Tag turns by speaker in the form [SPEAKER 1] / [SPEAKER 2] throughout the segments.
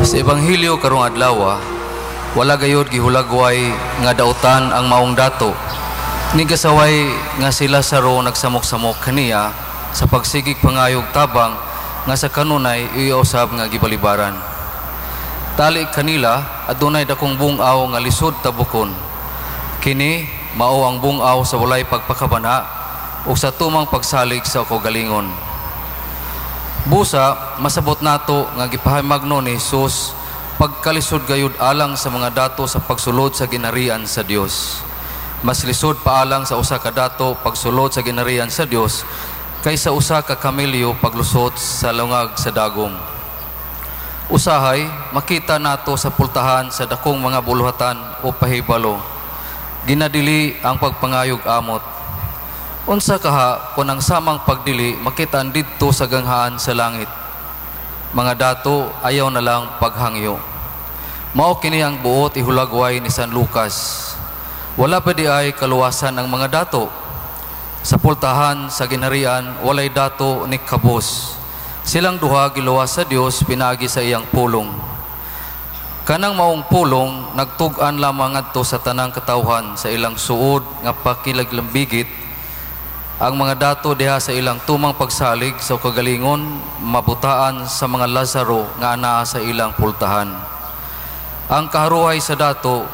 [SPEAKER 1] Sa Ebanghelyo karong adlaw, wala gayod gihulagway nga dautan ang maong dato. Nigasaway nga si Lazaro nagsamok-samok kaniya sa pagsigig pangayog tabang nga sa kanunay iya usab nga gibalibaran. Tali kanila adunay dakong bungaw nga lisod tabukon. Kini mao ang bungaw sa walay pagpakabana ug sa tumang pagsalig sa kaugalingon. Busa masabot nato nga gipahamagno ni Jesus pagkalisod gayud alang sa mga dato sa pagsulod sa ginharian sa Dios. Mas lisod pa alang sa usa ka dato pagsulod sa ginharian sa Dios kaysa usa ka kamelyo paglusot sa lungag sa dagom. Usahay makita nato sa pultahan sa dakong mga buluhatan o pahibalo. Ginadili ang pagpangayog amot. Unsa kaha kun ang samang pagdili makitaan didto sa ganghaan sa langit. Mga dato, ayaw na lang paghangyo. Mao kini ang buot ihulagway ni San Lucas. Wala pa di ay kaluwasan ang mga dato. Sa pultahan sa ginharian walay dato ni kabos. Silang duha giluwas sa Dios pinaagi sa iyang pulong. Kanang maong pulong nagtug-an lamang ngadto sa tanang katawhan sa ilang suod nga pakilaglambigit. Ang mga dato diha sa ilang tumang pagsalig sa kagalingon mabutaan sa mga Lazaro nga anaa sa ilang pultahan. Ang kaharuhay sa dato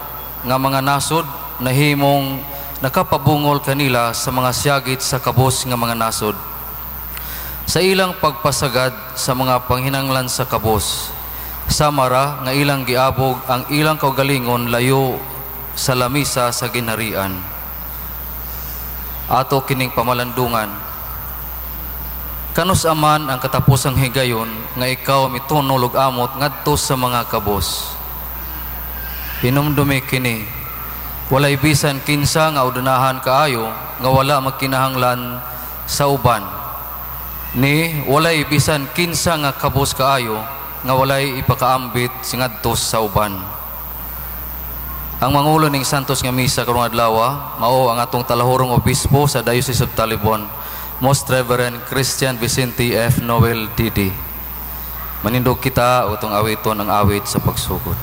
[SPEAKER 1] nga mga nasod nahimong nakapabungol kanila sa mga siyagit sa kabos nga mga nasod. Sa ilang pagpasagad sa mga panghinanglan sa kabos, samara nga ilang giabog ang ilang kaugalingon layo sa lamisa sa ginharian. Ato kining pamalandungan. Kanus aman ang katapusang higayon nga ikaw mitunol og amot ngadto sa mga kabos. Hinumdumi kini, walay bisan kinsa nga udunahan kaayo nga wala magkinahanglan sa uban. Ni walay bisan kinsa nga kabos kaayo nga walay ipakaambit singadto sa uban. Ang mangulo ning Santos nga misa karong adlaw mao ang atong talahurong obispo sa Diocese of Talibon, Most Reverend Christian Vicente F. Noel D.D. Manindog kita utong awiton ang awit sa pagsugod.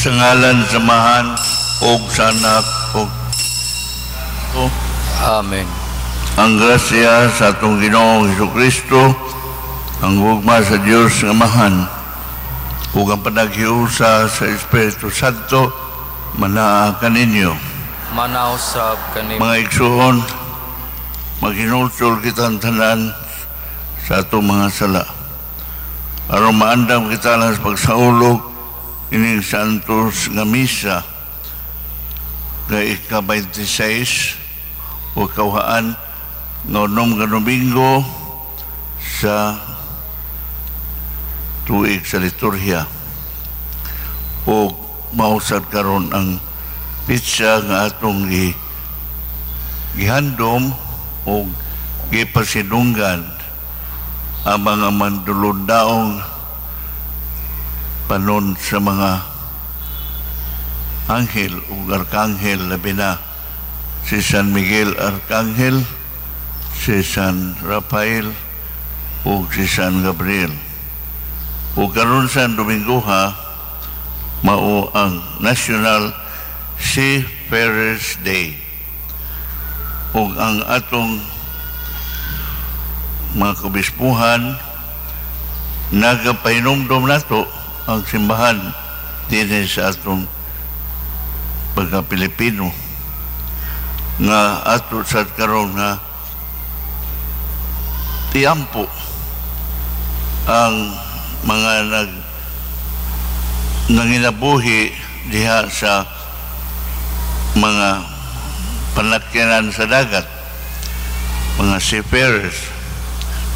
[SPEAKER 2] Sa ngalan sa Amahan ug sa Anak ug
[SPEAKER 1] Amen.
[SPEAKER 2] Ang grasya sa atong Ginoong Hesukristo, ang gugma sa Dios nga Amahan, ug ang panaghiusa sa Espiritu Santo manaa kaninyo.
[SPEAKER 1] Manaw sab kanimo.
[SPEAKER 2] Mga igsuon, maghinulsol kitang tanan sa atong mga sala aron maandam kita lang sa pagsaulog ining Santos nga Misa nga ika-26 o kawahaan nga unom nga Domingo sa tuig sa liturhiya, o mausad karon ang pitsa nga atong gihandom o gipasinunggan ang mga mandulundaong panon sa mga anghel ug arkanghel, labi na si San Miguel Arcangel, si San Rafael ug si San Gabriel. Ug karon sa Domingoha, mao ang National Seafarers Day. Ug ang atong mga kabispuhan nagapahinumdom nato ang simbahan dinhi sa atong pagka-Pilipino nga ato sa karon nga tiampo ang mga nanginabuhi diha sa mga panakyanan sa dagat, mga seafarers,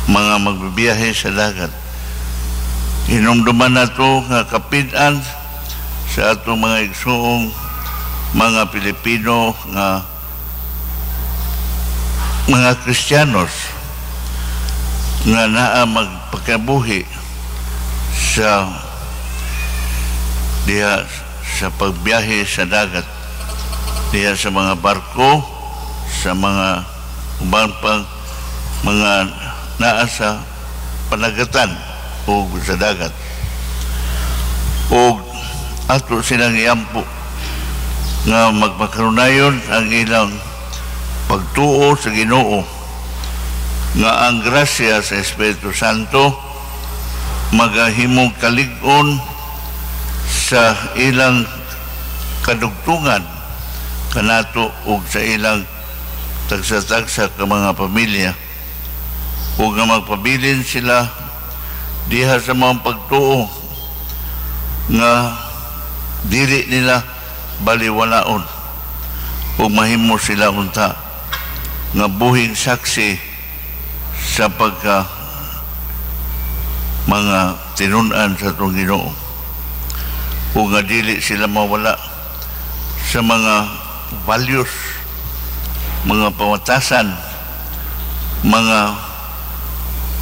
[SPEAKER 2] mga magbibiyahe sa dagat. Hinumduman nato nga kapid-an sa atong mga igsuong mga Pilipino nga mga Kristiyanos nga naa magpakabuhi sa diha sa pagbiyahe sa dagat, diha sa mga barko, sa mga uban pang mga naa sa panagatan o sa dagat. O ato silang iampo nga magmakanunayon ang ilang pagtuo sa Ginoo, nga ang grasya sa Espiritu Santo magahimong kalig-on sa ilang kadugtungan kanato ug sa ilang tagsa-tagsa ka mga pamilya, ug nga magpabilin sila diha sa mga pagtuo nga dili nila baliwalaon, ug mahimo sila unta nga buhing saksi sa pagka mga tinun-an sa atong Ginoo, ug nga dili sila mawala sa mga values, mga pamatasan, mga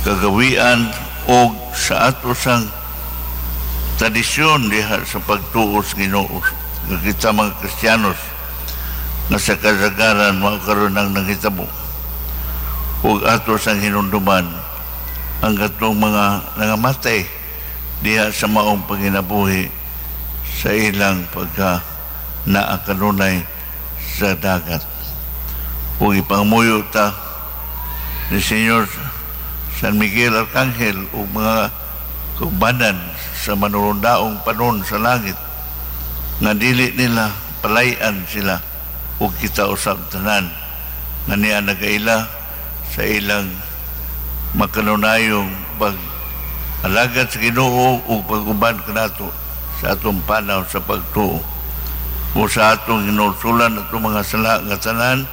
[SPEAKER 2] kagawian o sa ato sang tradisyon diha sa pagtuo sa Ginoo nga kita mga Kristiyanos nga sa kasagaran mao karon ang nangitabo. Ug ato sang hinumduman ang katong mga nangamatay diha sa maong panginabuhi sa ilang pagka naa kanunay sa dagat. Ug ipangamuyo ta ni Senyor San Miguel Arcangel ug mga kaubanan sa manulundaong panon sa langit nga dili nila palayan sila ug kita usab tanan nga niya nagaila sa ilang makanunayong pag-alagad sa Ginoo ug pag-uban kanato sa atong panaw sa pagtuo o sa atong hinulsulan atong mga sala nga tanan,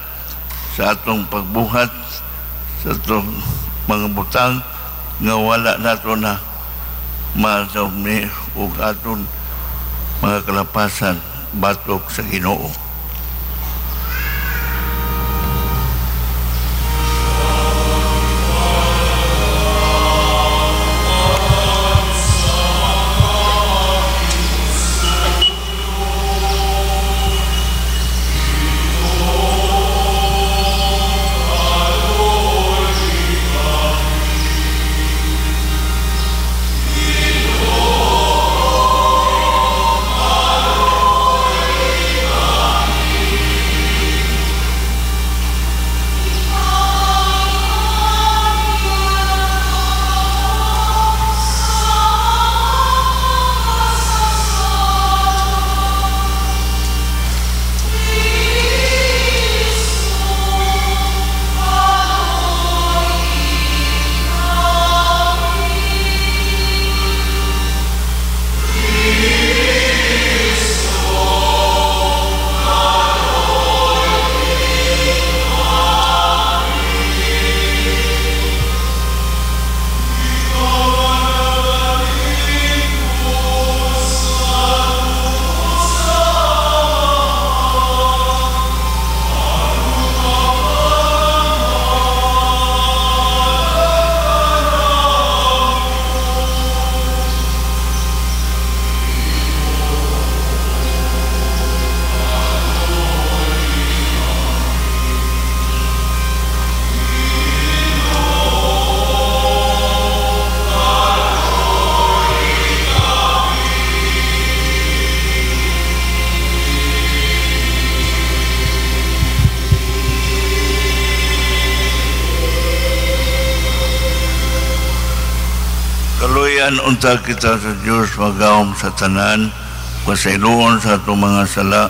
[SPEAKER 2] sa atong pagbuhat sa atong mga butang nga wala nato na masumi ug atong mga kalapasan batok sa Ginoo. Kaluyan unta kita sa Dios magahom sa tanan, pasayloon sa atong mga sala,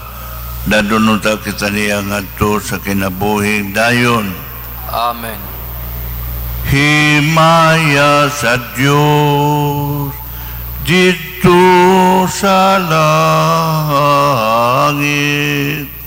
[SPEAKER 2] dadon unta kita niya ngadto sa kinabuhing dayon.
[SPEAKER 1] Amen.
[SPEAKER 2] Himaya sa Dios didto sa langit.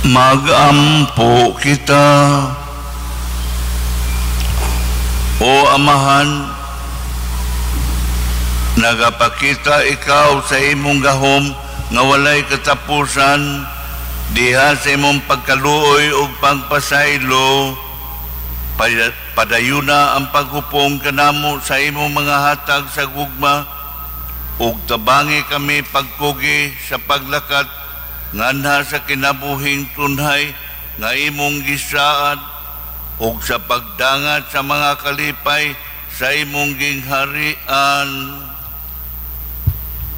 [SPEAKER 2] Magampo kita. O Amahan, nagapakita ikaw sa imong gahom nga walay katapusan diha sa imong pagkaluoy ug pagpasaylo. Padayuna ang paghupong kanamo sa imong mga hatag sa gugma ug tabangi kami pagkugi sa paglakat nganha sa kinabuhing tunhay nga imong gisaad ug sa pagdangat sa mga kalipay sa imong gingharian.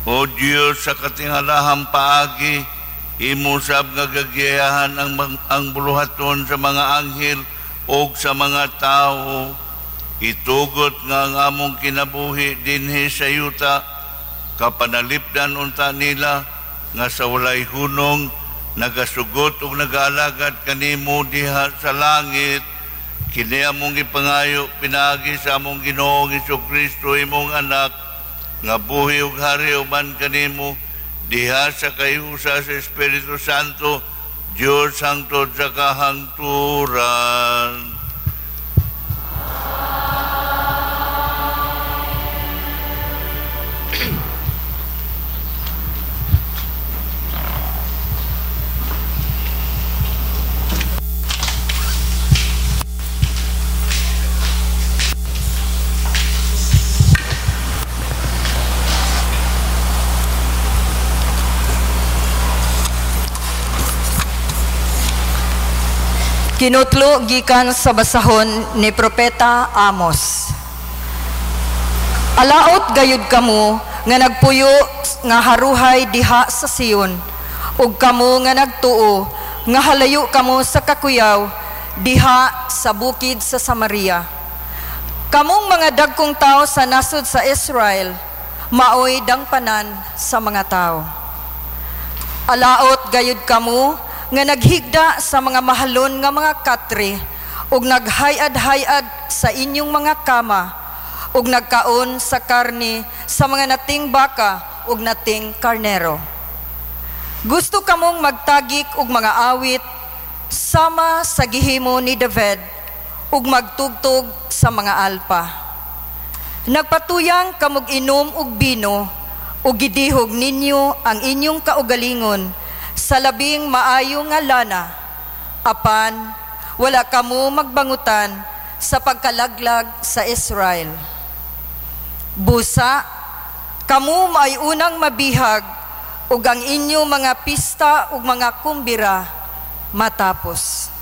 [SPEAKER 2] O Dios, sa katingalahang paagi imo sab nga gagyahan ang buluhaton sa mga anghel ug sa mga tawo. Itugot nga ang among kinabuhi dinhi sa yuta, kapanalipdan unta nila nga sa walay hunong nagasugot ug nagaalagad kanimo diha sa langit. Kini among gipangayo pinaagi sa among Ginoong Hesukristo imong anak, nga buhi ug hari uban kanimo diha sa kayusa sa Espiritu Santo, Dios hangtod sa kahangturan.
[SPEAKER 3] Kinutlo gikan sa basahon ni Propeta Amos. Alaot gayud kamo nga nagpuyo nga haruhay diha sa Sion. Ug kamo nga nagtuo nga halayo kamo sa kakuyaw diha sa bukid sa Samaria. Kamong mga dagkong tao sa nasod sa Israel, maoy dangpanan sa mga tao. Alaot gayud kamo nga naghigda sa mga mahalon nga mga katre ug naghay-ad-hayad sa inyong mga kama ug nagkaon sa karne sa mga nating baka ug nating karnero. Gusto kamong magtagik og mga awit sama sa gihimo ni David ug magtugtog sa mga alpa. Nagpatuyang kamog inom og bino ug gidihog ninyo ang inyong kaugalingon sa labing maayo nga lana, apan wala kamo magbangutan sa pagkalaglag sa Israel. Busa, kamo maay unang mabihag ug ang inyong mga pista ug mga kumbira matapos.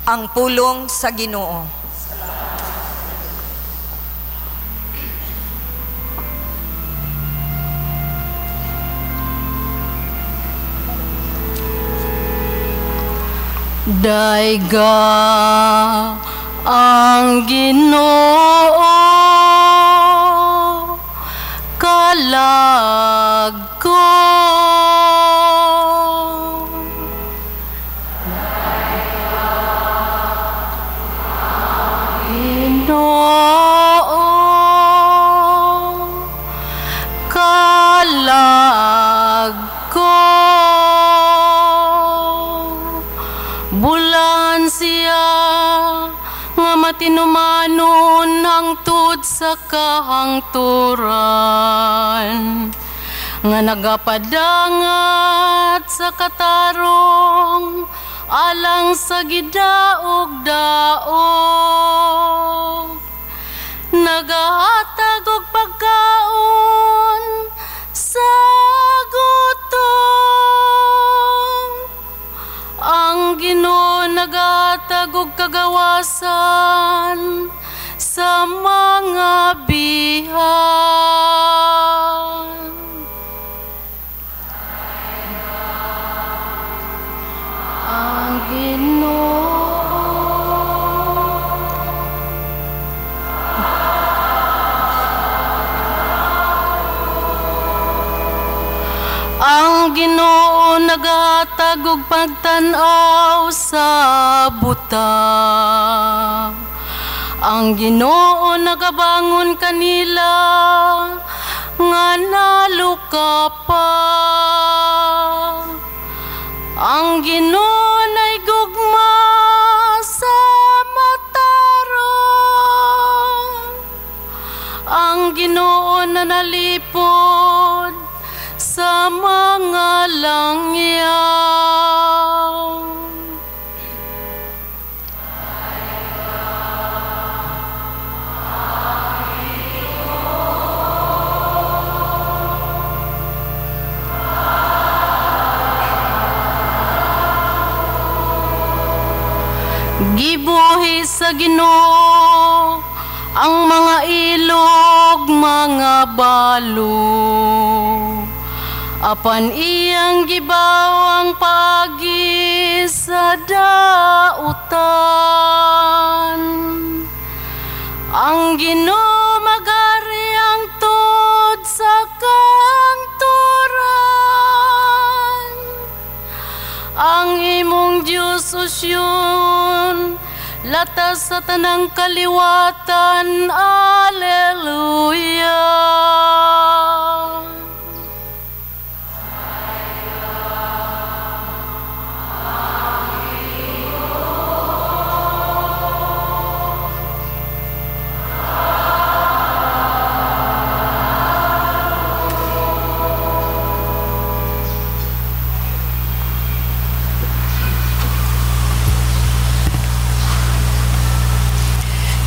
[SPEAKER 3] Ang pulong sa Ginoo.
[SPEAKER 4] Dayga ang Ginoo, kalag ko. Dayga ang Ginoo, kalag ko. Bulan siya nga matinumanon hangtod sa kahangturan, nga nagapadangat sa katarong alang sa gidaog-daog, nagahatag og pagkaon sa gutom. Ang Ginoo nagahatag og kagawasan sa mga bihag. Ang Ginoo. Ang Ginoo nagahatag og pagtan-aw sa buta. Ang Ginoo nagabangon kanila nga nalukapa. Ang Ginoo nay gugma sa matarong. Ang Ginoo nanalipod sa mga langyaw. Gibuhi sa Ginoo ang mga ilog, mga balo, apan iyang gibaw ang paagi sa dautan. Ang Ginoo magari ang tud sa kangturan. Ang imong Diyos o Siyon, latas sa tanang kaliwatan. Alleluia.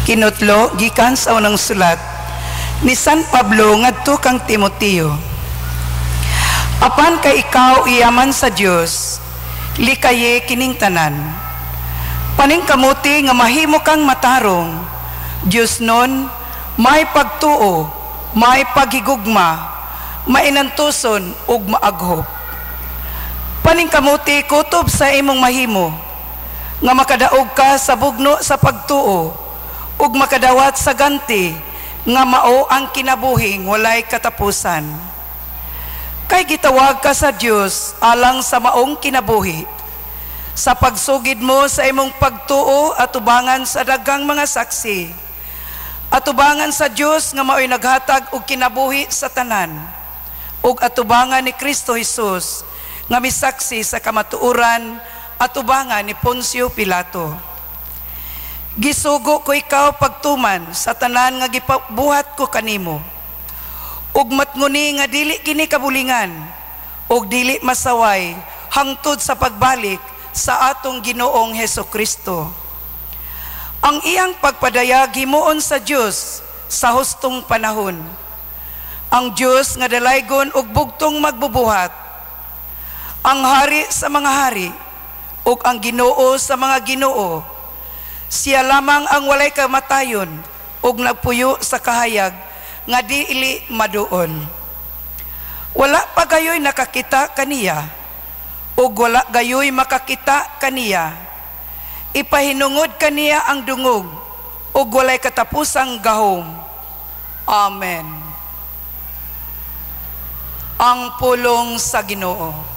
[SPEAKER 5] Kinutlo gikan sa unang sulat ni San Pablo ngadto kang Timoteo. Apan kay ikaw iyaman sa Dios, likaye kining tanan. Paningkamuti nga mahimo kang matarong, Dios nun may pagtuo, may paghigugma, mainantuson ug maaghop. Paningkamuti kutob sa imong mahimo, nga makadaog ka sa bugno sa pagtuo, ug makadawat sa ganti, nga mao ang kinabuhing walay katapusan. Kay gitawag ka sa Dios alang sa maong kinabuhi, sa pagsugid mo sa imong pagtuo atubangan sa daghang mga saksi, atubangan sa Dios nga maoy naghatag og kinabuhi sa tanan, ug atubangan ni Kristo Hesus nga misaksi sa kamatuoran, atubangan ni Poncio Pilato. Gisugo ko ikaw pagtuman sa tanan nga gipabuhat ko kanimo, ug matnguni nga dili kini kabulingan ug dili masaway hangtod sa pagbalik sa atong Ginoong Hesukristo. Ang iyang pagpadayag himuon sa Dios sa hustong panahon. Ang Dios nga dalaygon ug bugtong magbubuhat, ang hari sa mga hari ug ang Ginoo sa mga ginoo. Siya lamang ang walay kamatayon ug nagpuyo sa kahayag nga dili maduol. Wala pa gayoy nakakita kaniya ug wala gayoy makakita kaniya. Ipahinungod kaniya ang dungog ug walay katapusang gahom. Amen. Ang pulong sa Ginoo.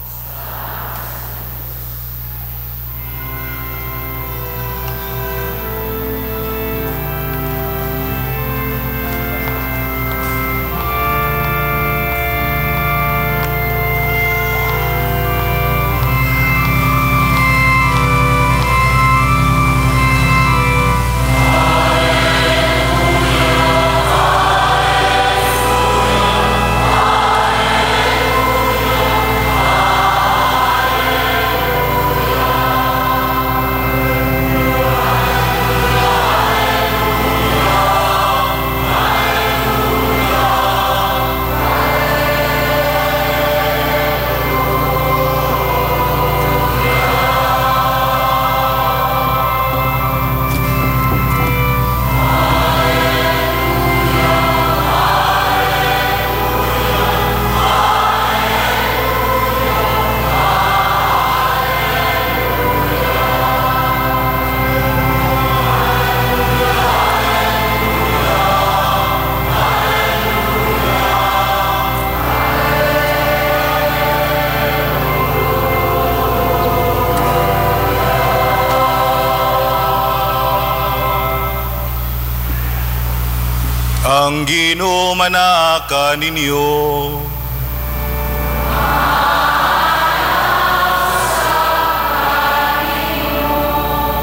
[SPEAKER 6] Ang Ginoo manaka ninyo.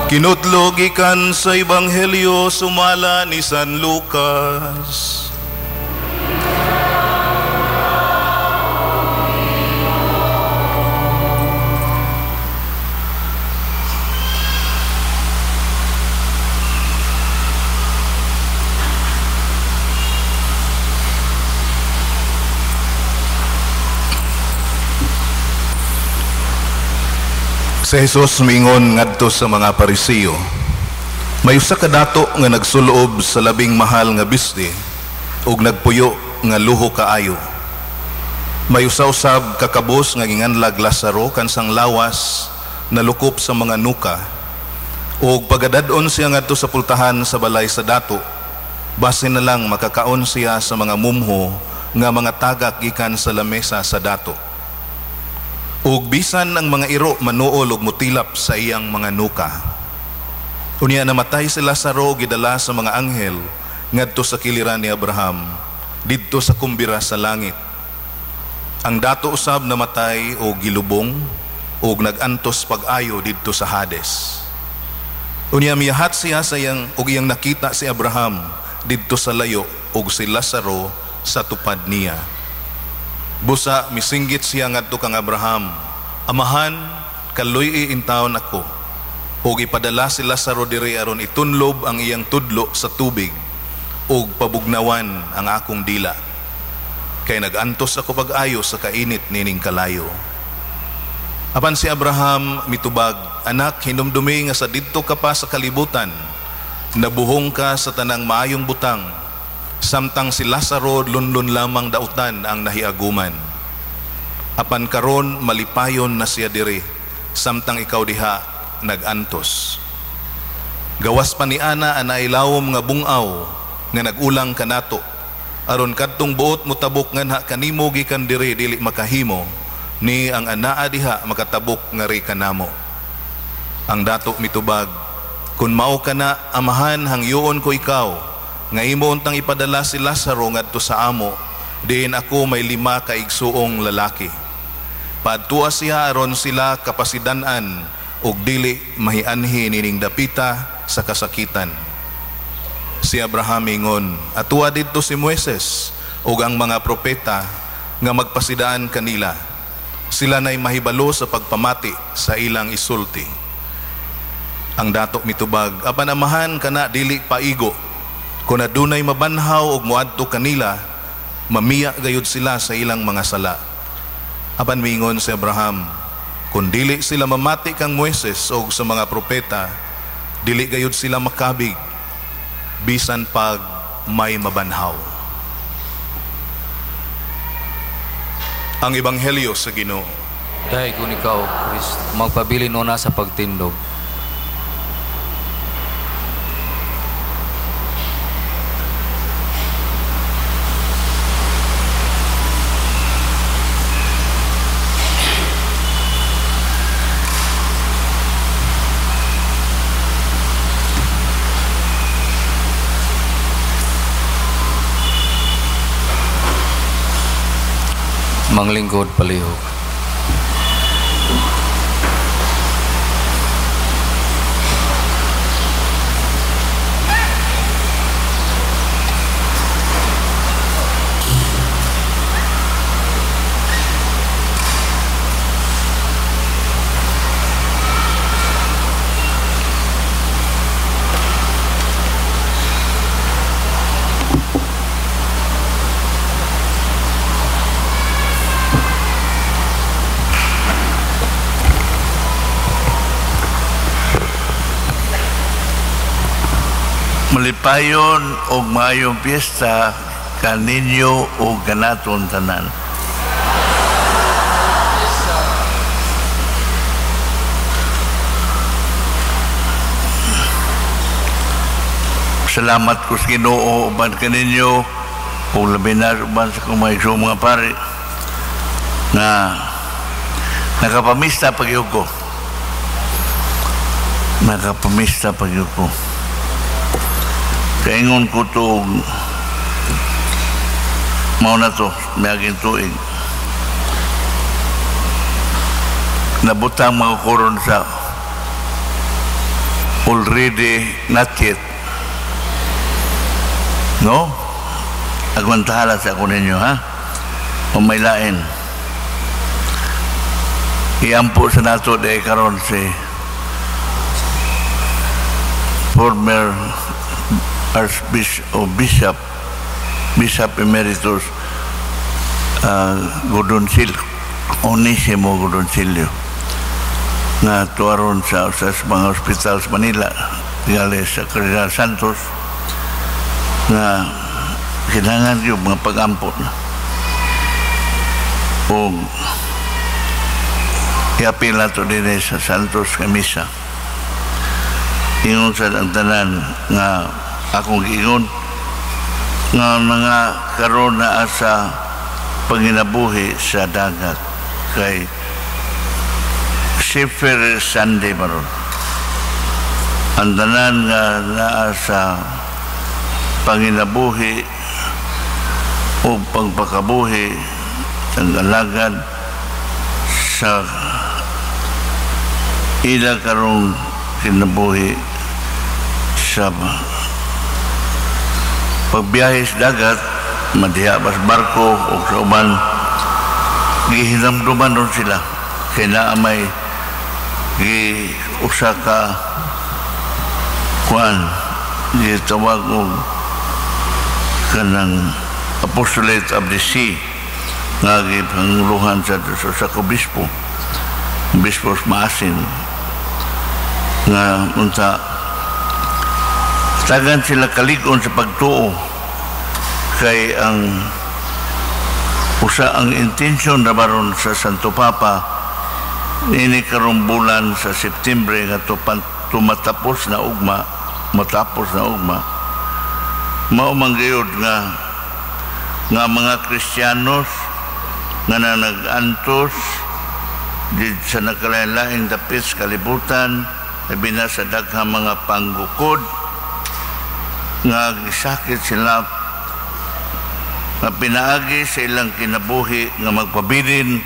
[SPEAKER 6] Kinutlo gikan sa Ebanghelyo sumala ni San Lucas. Si Jesus mingon ngadto sa mga Pariseo, may usa ka dato nga nagsuloob sa labing mahal nga bisdi ug nagpuyo nga luho kaayo. May usa usab ka kabos nga ginganlag Lazaro kansang lawas nalukop sa mga nuka, ug pagadad-on siya ngadto sa pultahan sa balay sa dato, basin na lang makakaon siya sa mga mumho nga mga tagak gikan sa lamesa sa dato. Ug bisan ang mga iro manuol og mutilap sa iyang mga nuka. Unya namatay si Lazaro, gidala sa mga anghel ngadto sa kiliran ni Abraham didto sa kumbira sa langit. Ang dato usab namatay og gilubong ug nagantos pag-ayo didto sa Hades. Unya miyahat siya sa iyang og iyang nakita si Abraham didto sa layo ug si Lazaro sa tupad niya. Busa misinggit siya ngadto kang Abraham, "Amahan, kaluy-i intawon ako." Ug ipadala si Lazaro diri aron itunlob ang iyang tudlo sa tubig ug pabugnawan ang akong dila. Kay nagantos ako pag-ayo sa kainit nining kalayo. Apan si Abraham mitubag, "Anak, hinumdumi nga sa didto ka pa sa kalibutan, nabuhong ka sa tanang maayong butang, samtang si Lazaro lunlun lamang dautan ang nahiaguman. Apan karon malipayon na siya diri, samtang ikaw diha nagantos. Gawas pa ni ana anay lawom nga bungaw nga nagulang kanato, aron kadtong buot motabok nganha kanimo gikan diri dili makahimo, ni ang anaa diha makatabok ngari kanamo. Ang dato mitubag, kun mao kana, amahan, hangyoon ko ikaw nga imo untang ipadala si Lazaro ngadto sa amo, diin ako may 5 ka igsuong lalaki. Paadtua siya aron sila kapasidan-an ug dili mahianhi nining dapita sa kasakitan. Si Abraham ingon, atua didto si Moises ug ang mga propeta nga magpasidaan kanila. Sila na'y mahibalo sa pagpamati sa ilang isulti. Ang dato mitubag, apan amahan kana dili paigo. Kung adunay mabanhaw og moadto kanila, mamiya gayud sila sa ilang mga sala. Apan miingon si Abraham, kung dili sila mamati kang Moises og sa mga propeta, dili gayud sila makabig bisan pag may mabanhaw. Ang Ebanghelyo sa Ginoo.
[SPEAKER 1] Dahil kung ikaw, Kristo, magpabilin una sa pagtindog. Manglingkod palihog.
[SPEAKER 2] Malipayon og maayong piyesta kaninyo og kanaton tanan. Salamat ko sa Ginoo uban kaninyo ug labi na uban sa akong mga igsoong mga pare na nakapamista pagyud ko. Nakapamista pagyud ko. Kaingon ko to, mao na to, miaging tuig. Nabutang mga koron sa already not yet. No? Agwantahala sa ako ninyo, ha? Umaylain. Iampo sa nato dahil karon si former Archbishop o Bishop, Bishop Emeritus Godoncillo, Onesimo Godoncillo, nga tuwaron sa mga ospital sa Manila, tingali sa Cardinal Santos, nga kinahanglan yung mga pag-ampo na. O iapil na ito din sa Santos nga misa. Ingon sa ang tanan nga akong giingon nga mga karon na sa panginabuhi sa dagat kay Seafarer Sunday maron. Ang tanan nga naa sa panginabuhi o pagpakabuhi ang alagad sa ila karong kinabuhi sa pagbiyahe sa dagat, madiha bas barko o sa uban, gihinamduman ron sila. Kaya naa may giusa ka kuan, gitawag og kanang Apostolate of the Sea nga gipanguluhan sa usa ka obispo, Obispo Maasin, nga unta tagan sila kalig-on sa pagtuo kay ang Usa ang intensyon na baron sa Santo Papa niini karong bulan sa Septembre nga tumatapos na ugma, matapos na ugma, mao man gayud nga nga mga Kristiyanos nga nag-antos di sa nakalain-laing dapit sa kalibutan, labi na sa daghang mga panggukod nga gisakit sila nga pinaagi sa ilang kinabuhi nga magpabilin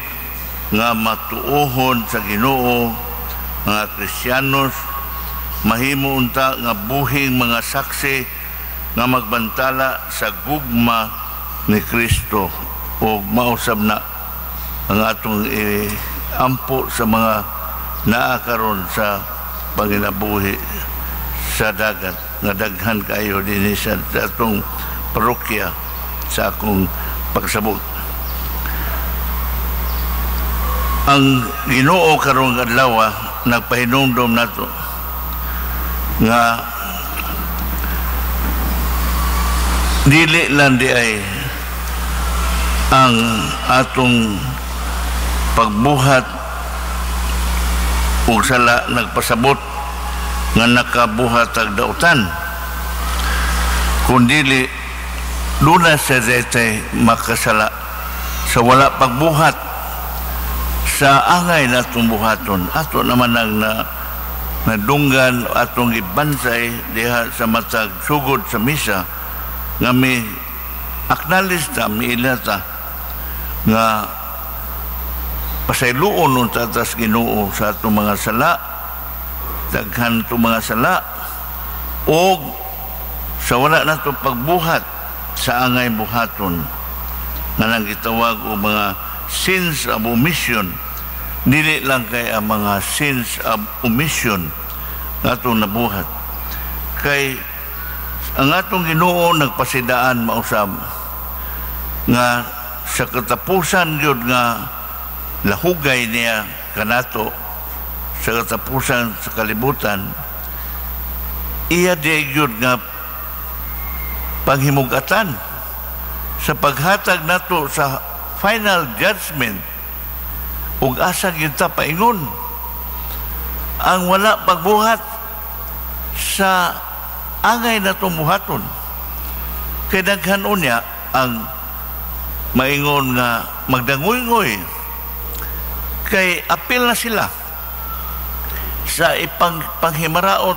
[SPEAKER 2] nga matuohon sa Ginoo, mga Kristiyanos mahimo unta nga buhing mga saksi nga magbantala sa gugma ni Kristo o mausab na ang atong ampo sa mga naa karon sa panginabuhi sa dagat nga daghan kayo dinhi sa atong parokya sa akong pagsabot. Ang Ginoo karong adlaw nagpahinumdom nato nga dili lang di ay ang atong pagbuhat ug sala nagpasabot nga nakabuhat ag dautan, kundili duna sa daytay makasala sa wala pagbuhat sa angay natong buhaton. Ato naman ang nadunggan atong gibansay diha sa matag sugod sa misa nga mi acknowledge ta, miila ta nga pasayloon unta tas Ginoo sa atong mga sala, daghan atong mga sala, og sa wala nato pagbuhat sa angay buhaton nga nang gitawag og mga sins of omission. Dili lang kay ang mga sins of omission nga atong nabuhat, kay ang atong Ginoo nagpasidaan mausab nga sa katapusan gyud nga lahugay niya kanato sa katapusan sa kalibutan, iya di gyud nga panghimugatan sa paghatag nato sa final judgment ug asa gyud ta paingon ang wala pagbuhat sa angay natong buhaton. Kay daghan unya ang maingon nga magdangoy-ngoy kay apil na sila sa panghimaraot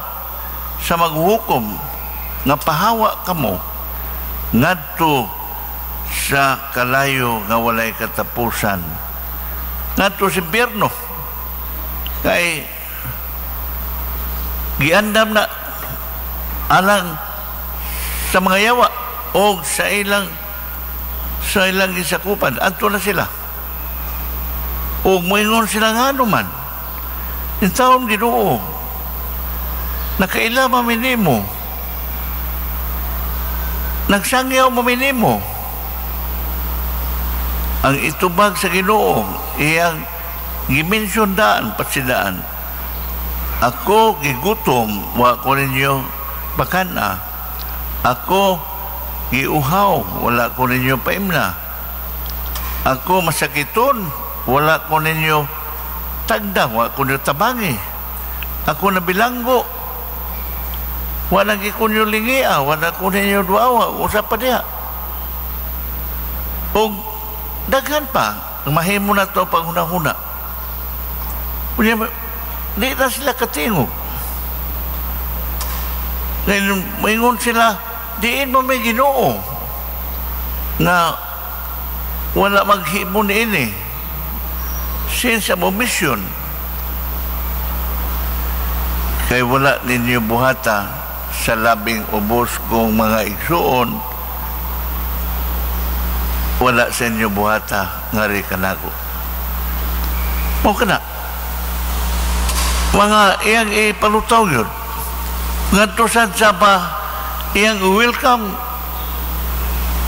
[SPEAKER 2] sa maghukom nga pahawa kamo ngadto sa kalayo nga walay katapusan, ngadto sa impyerno, kay giandam na alang sa mga yawa o sa ilang gisakupan, adto na sila. O moingon sila nga anuman, intawon Ginoo, nakaila maminimo, nagsangyaw maminimo. Ang itubag sa Ginoo, iyang gimensyon daan, patsidaan, ako gigutom, wa ko ninyo bakana. Ako giuhaw, wala ko ninyo paimna. Ako masakiton, wala ko ninyo tagda, wala ko ninyo tabangi. Ako nabilanggo, wala ko ninyo lingia, wala ko ninyo duawa, usa pa diha. O daghan pa, mahimo na ito panghuna-huna. Di na sila katingog. Ngayon, maingon sila, diin mo may Ginoo na wala maghimo niini. Since ang omission, kay wala ninyo buhata sa labing ubos kong mga igsuon, wala sa inyo buhata ngari kanako. Mo kana mga iyang ipalutaw yun ngadto sad sa pa iyang welcome,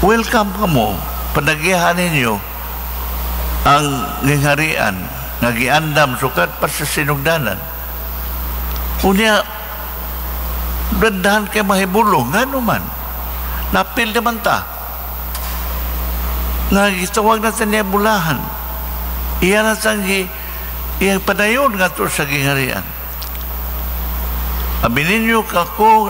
[SPEAKER 2] welcome kamo, panagihan ninyo ang gingharian nga giandam sukat pa sa sinugdanan. Unya dandahan kay mahibulong ngano man napil naman ta. Nga gitawag natin niya bulahan. Iya na tang iyang padayon ngadto sa gingharian. Abi ninyo kako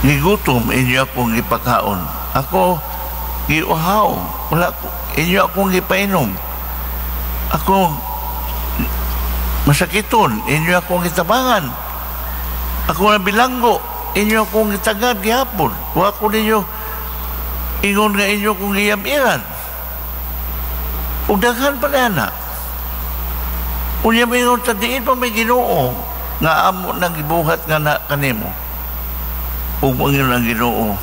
[SPEAKER 2] gigutom, inyo akong gipakaon. Ako giuhaw, wala ko, inyo akong gipainom. Ako masakiton, inyo akong gitabangan. Ako na bilanggo, inyo akong gitagad gihapon. Wa ko ninyo ingon nga inyo akong giyamiran. Ug daghan pa na. Unya mingon ta, diin pa may Ginoo nga amo nang gibuhat nga na kanimo. Ug mangingon ang Ginoo,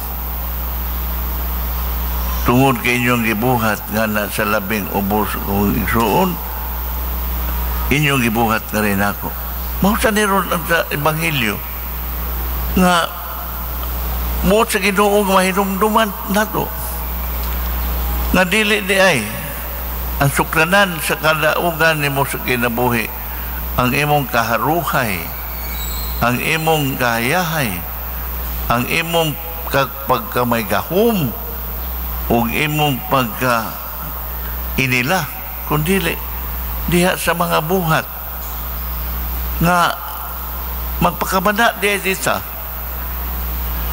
[SPEAKER 2] tungod kay inyong gibuhat nga na sa labing ubos kong igsuon, inyong gibuhat nga rin ako. Mao sa niron ang sa Ebanghelyo nga muot sa Ginoo nga mahinumduman nato nga dili di ay ang suklanan sa kalaugan nimo sa kinabuhi ang imong kaharuhay, ang imong kahayahay, ang imong pagkamay gahom ug imong pagka inila, kundili diha sa mga buhat nga magpakabana diha dita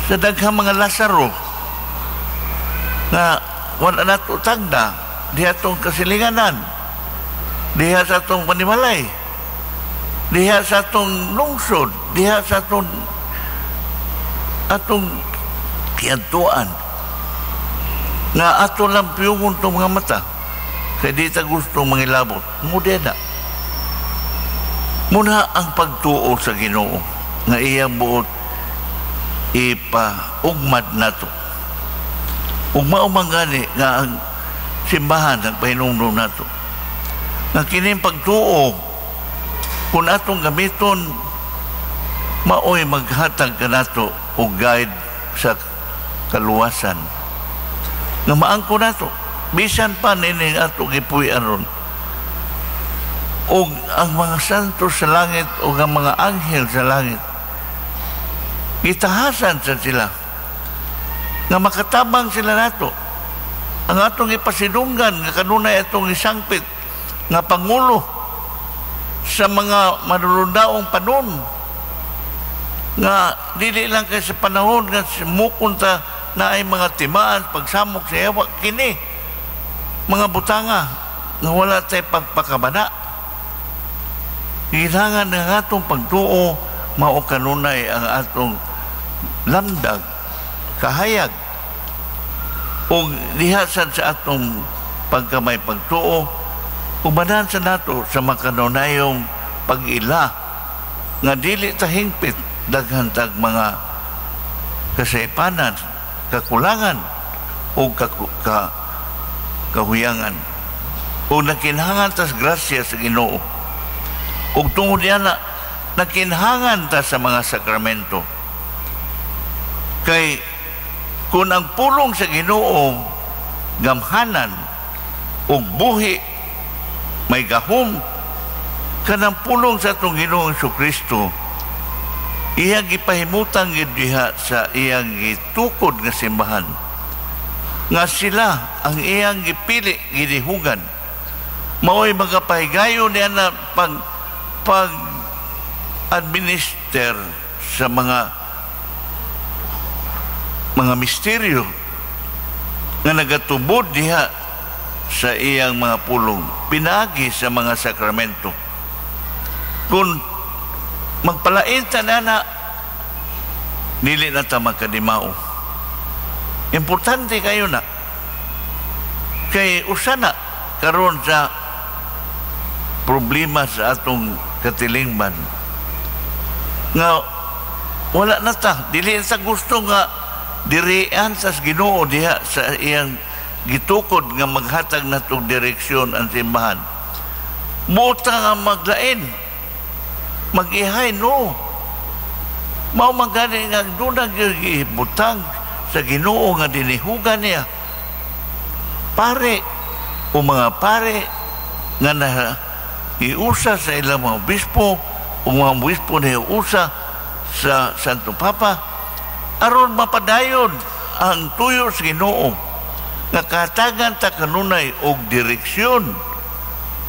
[SPEAKER 2] sa daghang mga Lazaro nga wala nato tagda diha atong kasilinganan, diha sa atong panimalay, diha sa atong lungsod, diha sa atong kiadtuan nga ato lang piyungon itong mga mata kay di ta gusto mangilabot mo na. Muna ang pagtuo sa Ginoo nga iyang buot ipaugmad nato. Ug mao man gani nga ang simbahan nagpahinumdom nato nga kining pagtuo kung atong gamiton maoy maghatag kanato og guide sa kaluwasan nga maangko nato bisan pa nining ato gipuy-an ron. Og ang mga santo sa langit o ang mga anghel sa langit, gitahasan sa sila nga makatabang sila nato. Ang atong ipasidunggan nga kanunay atong isangpit nga pangulo sa mga manulundaong panon nga dili lang kay sa panahon nga mukon ta na ay mga timaan pagsamok sa yawa, kini mga butanga nga wala tay pagpakabana. Kailangan ng atong pagtuo mao kanunay ang atong lamdag, kahayag, ug diha sad sa atong pagkamay pagtuo ubanan sa nato sa makanunayong pag-ila nga dili ta hingpit daghan tag mga kasaypanan, kakulangan o kahuyangan. O nakinhangan tas grasya sa Ginoo. Ug tungod niya na nakinhangan ta sa mga sakramento. Kay kung ang pulong sa Ginoo gamhanan ug buhi may gahom kanang pulong sa atong Ginoong Hesukristo, iyang gipahimutang gid diha sa iyang gitukod nga simbahan nga sila ang iyang gipili gidihugan mao'y magapahigayon niya na pag administer sa mga misteryo nga nagatubod diha sa iyang mga pulong pinaagi sa mga sakramento. Kung magpalain ta na dili na ta magkadimao. Importante kayo na kay usa na karon sa problema sa atong katilingban nga wala na ta, dili sa gusto nga dirian sa Ginoo diha sa iyang gitukod nga maghatag natong direksyon ang simbahan. Buta nga maglain, mag-ihay, no. Mao man gani nga doon gibutang sa Ginoo nga dinihugan niya pare o mga pare nga na iusa sa ilang mga obispo o mga obispo na iusa sa Santo Papa aron mapadayon ang tuyo sa Ginoo Nga katagan ta kanunay og direksyon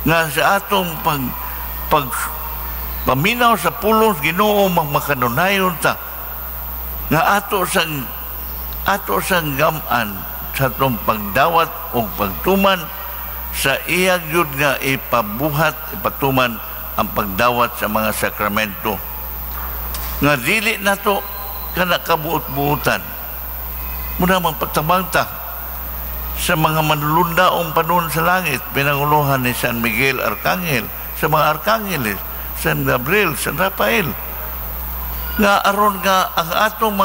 [SPEAKER 2] nga sa atong pag pag paminaw sa pulong Ginoo, magmakanunayon ta nga ato sang gaman sa atong pagdawat o pagtuman sa iya gyud nga ipabuhat, ipatuman ang pagdawat sa mga sakramento, nga dili nato kana kabuot-buotan. Muna magpatabang ta sa mga manlundaong panon sa langit, pinanguluhan ni San Miguel Arcangel, sa mga arkangheles, San Gabriel, San Rafael, nga aron nga ang atong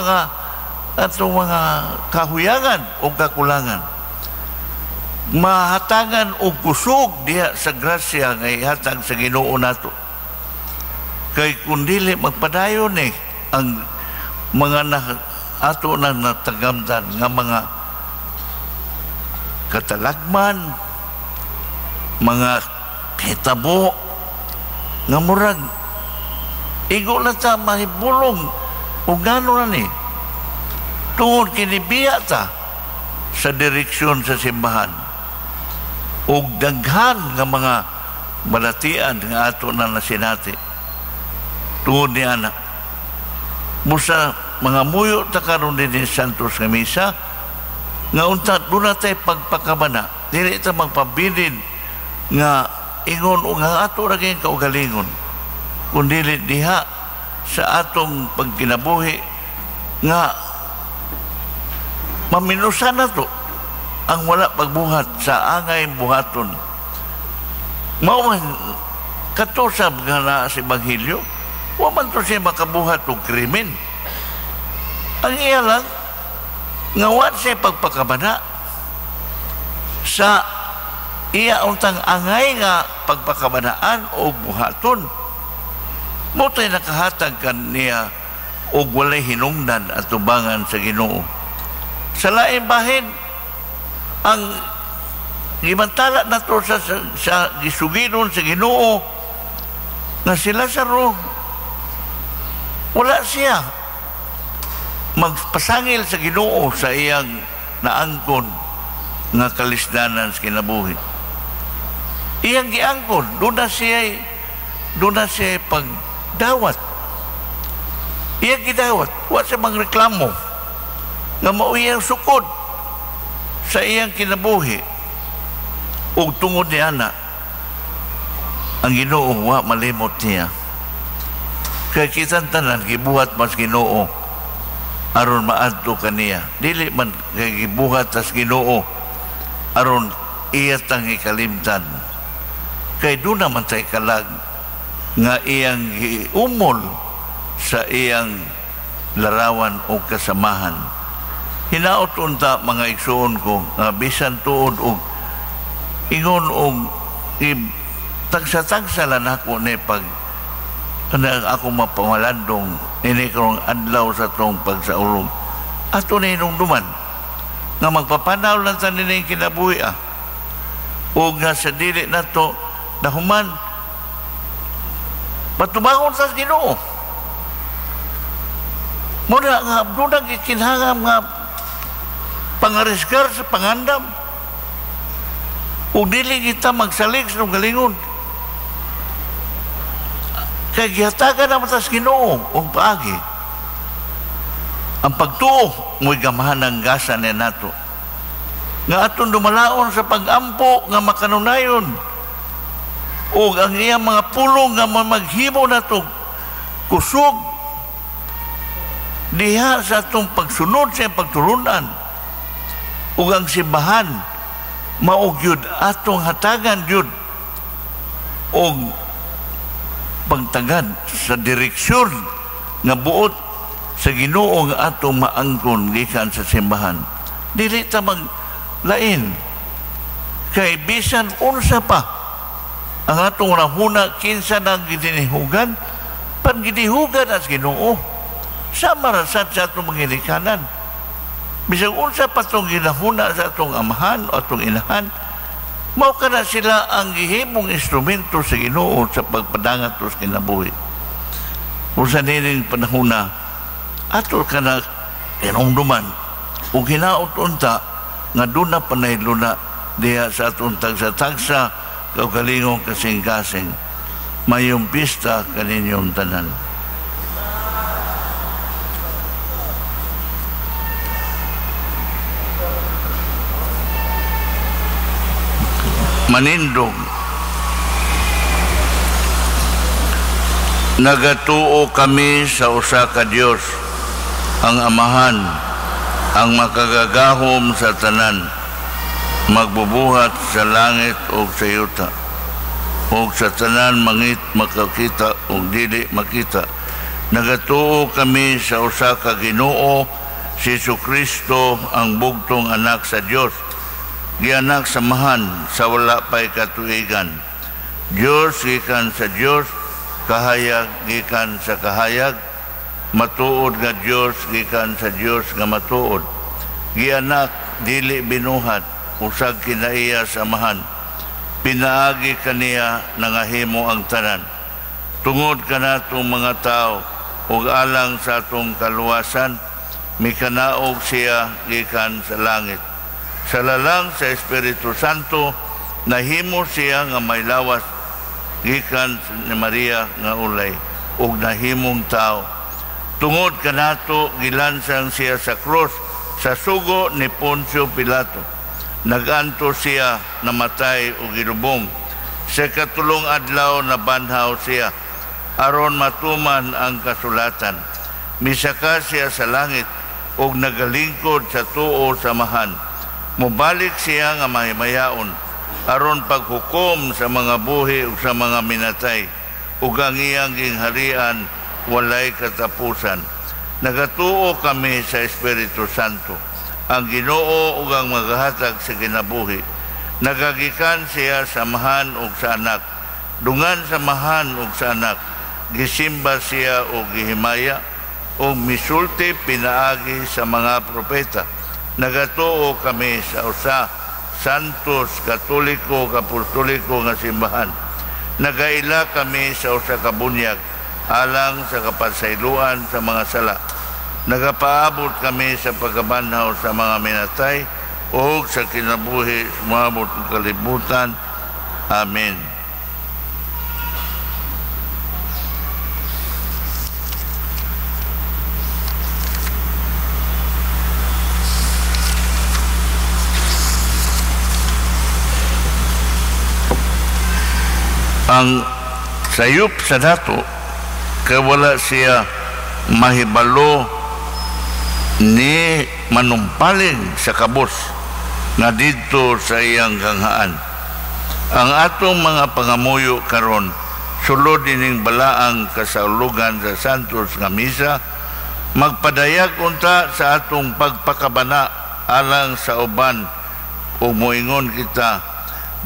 [SPEAKER 2] mga kahuyangan o kakulangan mahatagan og kusog diha sa grasya nga ihatag sa Ginoo nato. Kay kun dili, magpadayon eh ang mga na, ato na natagamtan nga mga katalagman, mga hitabo nga murag igo na ta mahibulong o gano na ni tungod kinibiya ta sa direksyon sa simbahan ug daghan nga mga balatian nga ato na nasinati tungod ni ana. Busa mga muyo ta karon dinhi sa Santos nga misa nga unta duna tay pagpakabana, dili ta magpabilin nga ingon o nga ato ra gyud kaugalingon, kun dili diha sa atong pagkinabuhi nga maminusan na to ang wala pagbuhat sa angay buhaton. Mao man kato sa nga naa sa Ebanghelyo, wa man to siya makabuhat og krimen. Ang iya lang nga wa siya pagpakabana sa iya untang angay nga pagpakabanaan o buhaton. Mao tay nakahatag kaniya og walay hinungdan at tubangan sa Ginoo. Sa laing bahin, ang gimantala nato sa gisugiron sa Ginoo nga si Lazaro, wala siya magpasangil sa Ginoo sa iyang naangkon nga kalisdanan sa kinabuhi. Iyang giangkon, doon na siya pagdawat. Iyang gidawat, wa siya magreklamo nga mao iyang sukod sa iyang kinabuhi. Ug tungod ni ana, ang Ginoo wa malimot niya. Kay kitang tanan gibuhat mas Ginoo aron maadto kaniya. Dili man kay gibuhat tas Ginoo aron iya tang ikalimtan. Kay doon naman tay kalag nga iyang giumol sa iyang larawan o kasamahan. Hinaot unta, mga igsuon ko, nga bisan tuod og ingon og tagsa-tagsa lang ako ni pag na ako mapamalandong ini karong adlaw sa tong pagsaulog. Ato na hinumduman nga magpapanaw lang sa nining kinabuhi ah. O nga sa dili nato nahuman, patubangon sa Ginoo. Muna nga doon ang gikinahanglan nga pangarisgar sa pangandam. Ug dili kita magsalig sa galingon. Kay gihatagan naman tas Ginoo og paagi. Ang pagtuo mo'y gamahan ang gasa ni nato. Nga aton dumalaon sa pag-ampo nga makanunayon ug ang iyang mga pulong nga maghimo nato kusog diha sa atong pagsunod sa iyang pagtulunan, ug ang simbahan mao gyud atong hatagan gyud og pagtagad sa direksyon nga buot sa Ginoo nga atong maangkon gikan sa simbahan. Dili ta maglain, kay bisan unsa pa ang atong nahuna kinsa nang gidinihugan, pan ginihugan as Ginoo. Sama ra sad sa atong mga ginikanan. Bisag unsa pa tong ginahuna sa atong amahan o atong inahan, mao kana sila ang gihimong instrumento sa Ginoo sa pagpadangat sa kinabuhi. Kung sa nining panahona, ato kana hinumduman ug hinaot unta nga duna panay luna diha sa atong tagsa-tagsa kaugalingong kasing-kasing. Mayong pista kaninyong tanan. Manindog. Nagatuo kami sa usa ka Dios, ang Amahan, ang makagagahom sa tanan, magbubuhat sa langit ug sa yuta, ug sa tanan mangit makakita ug dili makita. Nagatuo kami sa usa ka Ginoo, si Jesucristo, ang bugtong anak sa Dios, gianak sa Amahan sa wala pay katuigan. Dios gikan sa Dios, kahayag gikan sa kahayag, matuod nga Dios gikan sa Dios nga matuod. Gianak dili binuhat, usag kinaiya sa Amahan. Pinaagi kaniya nangahimo ang tanan. Tungod kanatong mga tao ug alang sa atong kaluwasan, mikanaog siya gikan sa langit. Sa lalang sa Espiritu Santo, nahimo siya nga may lawas gikan ni Maria nga ulay ug nahimong tao. Tungod kanato gilansang siya sa krus sa sugo ni Poncio Pilato. Naganto siya, namatay ug gilubong. Sa katulong adlaw nabanhaw siya aron matuman ang kasulatan. Misaka siya sa langit ug nagalingkod sa tuo sa Amahan. Mobalik siya nga mahimayaon aron paghukom sa mga buhi ug sa mga minatay, ug ang iyang gingharian walay katapusan. Nagatuo kami sa Espiritu Santo, ang Ginoo ug ang magahatag sa kinabuhi. Nagagikan siya sa Amahan ug sa Anak. Dungan sa Amahan ug sa Anak, gisimba siya ug gihimaya, ug misulti pinaagi sa mga propeta. Nagatuo kami sa usa Santos Katoliko Apostoliko nga simbahan. Nagaila kami sa usa ka bunyag alang sa kapasayloan sa mga sala. Nagapaabot kami sa pagkabanhaw sa mga minatay ug sa kinabuhi sumabot ng kalibutan. Amen. Ang sayop sa dato kay wala siya mahibalo ni manumpaling sa kabos na didto sa iyang ganghaan. Ang atong mga pangamuyo karon sulod ining balaang kasaulugan sa Santos nga misa, magpadayag unta sa atong pagpakabana alang sa uban ug moingon kita,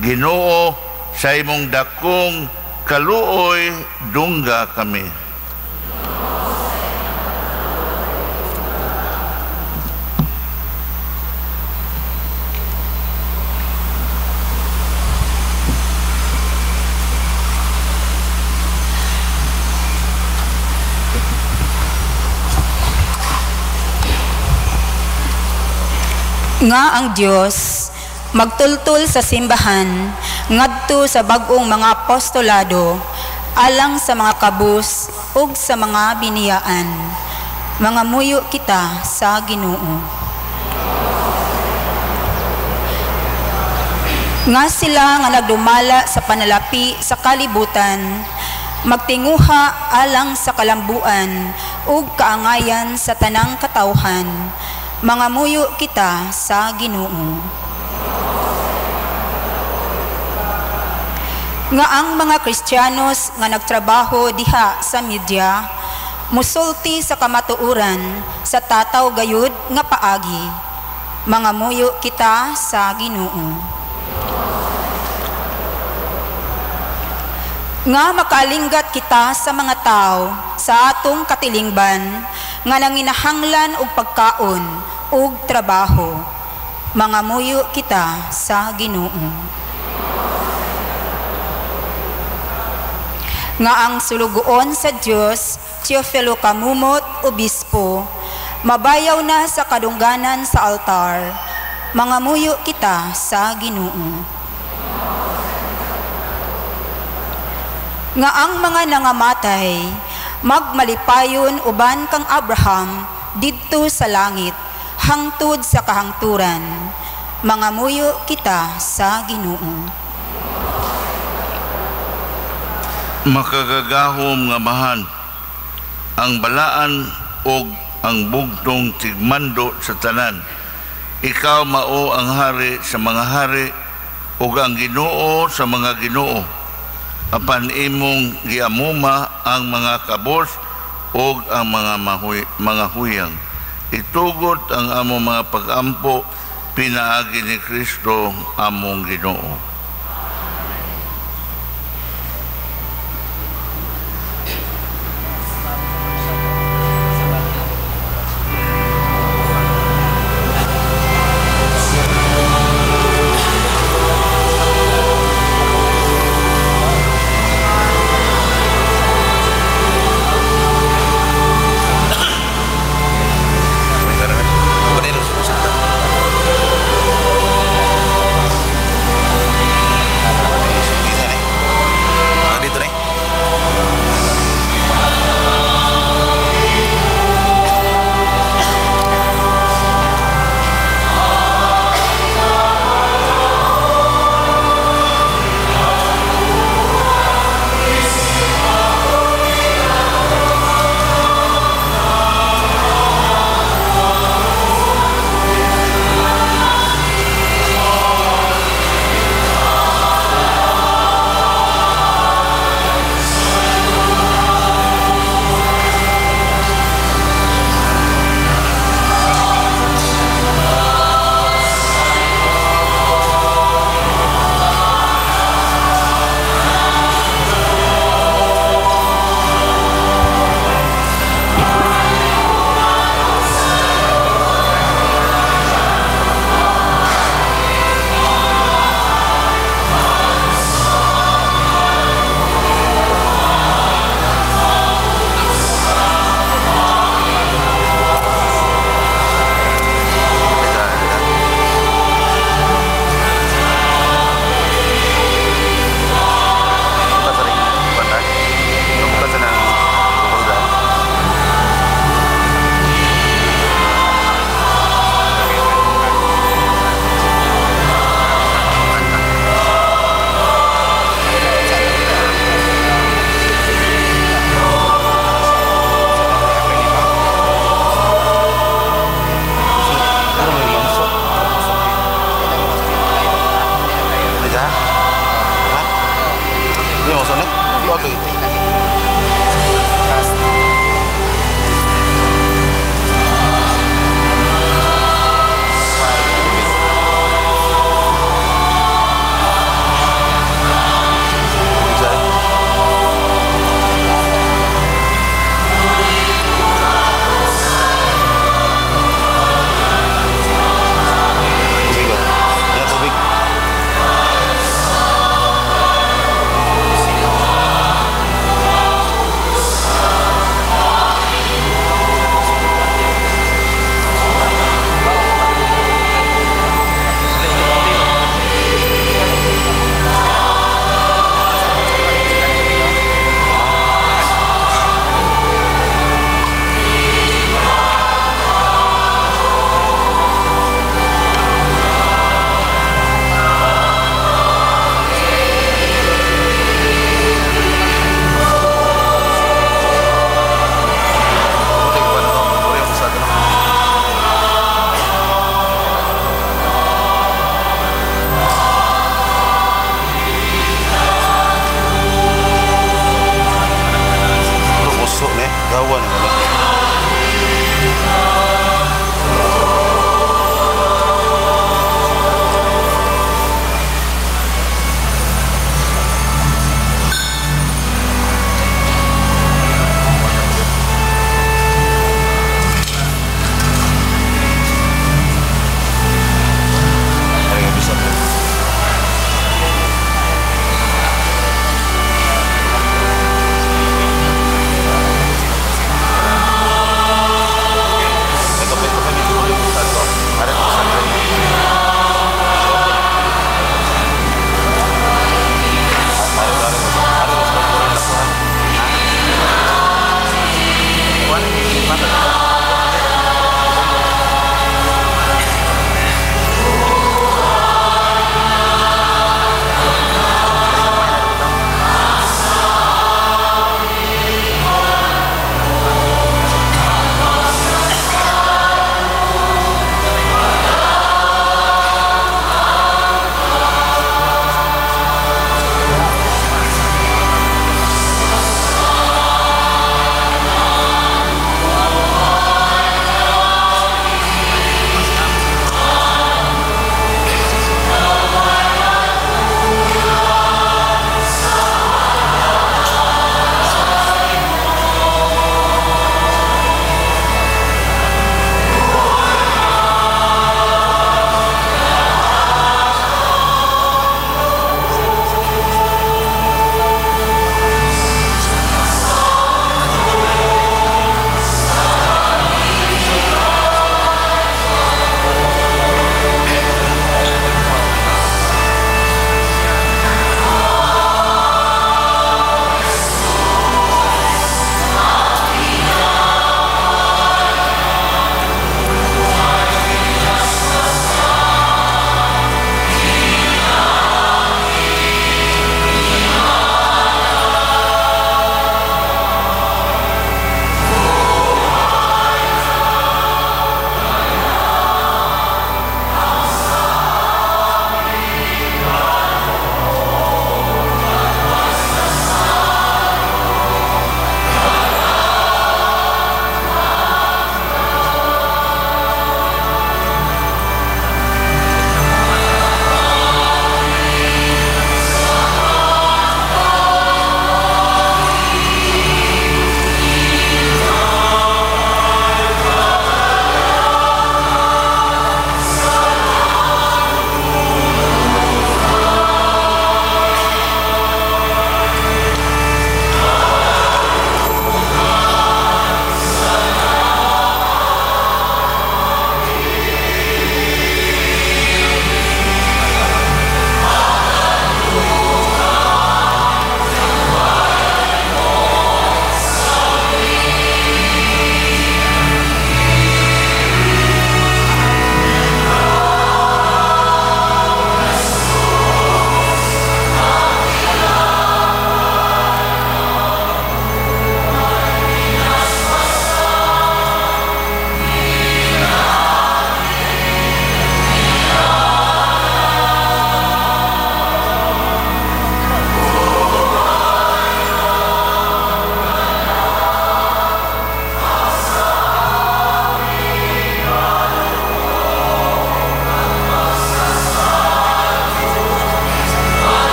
[SPEAKER 2] Ginoo, sa imong dakong kaluoy dungga kami.
[SPEAKER 7] Nga ang Dios magtultol sa simbahan ngadto sa bag-ong mga apostolado alang sa mga kabus ug sa mga biniyaan. Mga muyo kita sa Ginoo. Nga sila nga nagdumala sa panalapi sa kalibutan, magtinguha alang sa kalambuan ug kaangayan sa tanang katawhan. Mga muyo kita sa Ginoo. Nga ang mga Kristiyanos nga nagtrabaho diha sa media, musulti sa kamatuoran sa tataw gayud nga paagi. Mga muyo kita sa Ginoo. Nga makalinggat kita sa mga tao sa atong katilingban nga nanginahanglan og pagkaon ug trabaho. Mga muyo kita sa Ginoo. Nga ang sulugoon sa Dios, Teofilo Camumot, Obispo, mabayaw na sa kadungganan sa altar. Mangamuyo kita sa Ginoo. Nga ang mga nangamatay magmalipayon uban kang Abraham didto sa langit hangtod sa kahangturan. Mangamuyo kita sa Ginoo.
[SPEAKER 2] Makagagahom nga mahan ang balaan og ang bugtong tigmando sa tanan. Ikaw mao ang hari sa mga hari ug ang Ginoo sa mga ginoo. Apan imong giamuma ang mga kabos ug ang mga huyang. Itugot ang among mga pagampo pinaagi ni Kristo among Ginoo.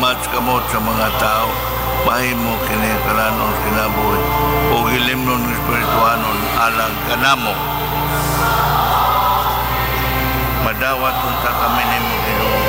[SPEAKER 2] gimat sa kamot sa mga tao, mahimo kini kalanon kinabuhi o gilimnon espirituanon alang kanamo. Madawat unta kami nimo, Ginoo.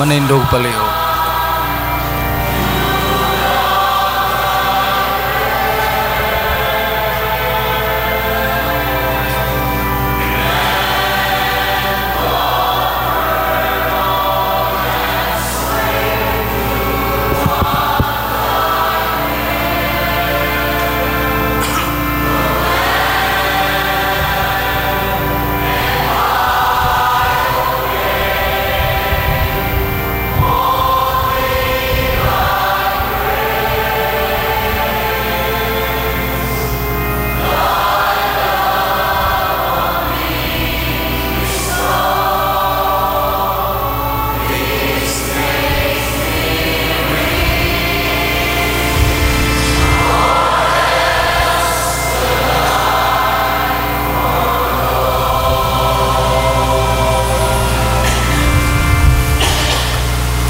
[SPEAKER 1] Manindog palihog.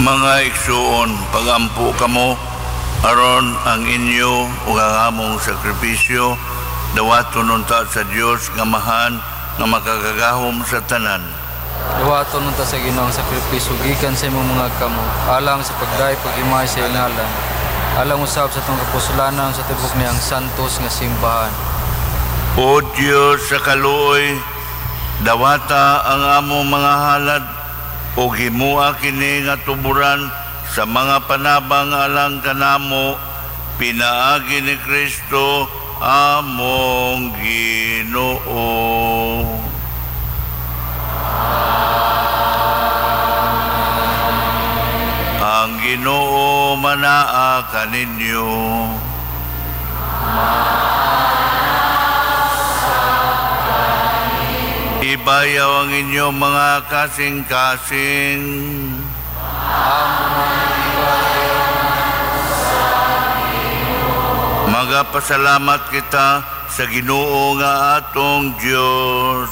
[SPEAKER 2] Mga igsuon, pagampo kamo aron ang inyo ug ang among sakripisyo dawaton unta sa Dios nga Amahan nga makagagahom sa tanan.
[SPEAKER 1] Dawaton unta sa Ginoo ang sakripisyo gikan sa imong mga kamot alang sa pagday paghimay sa inalan, alang usab sa atong kapusulanan sa tibok niyang santos nga simbahan.
[SPEAKER 2] O Dios sa kaluoy, dawata ang among mga halad o himua kini nga tuburan sa mga panabang alang kanamo, pinaagi ni Kristo among Ginoo. Ang Ginoo manaa kaninyo. Ibayaw ang inyong mga kasing-kasing. Magapasalamat kita sa Ginoo nga atong Dios.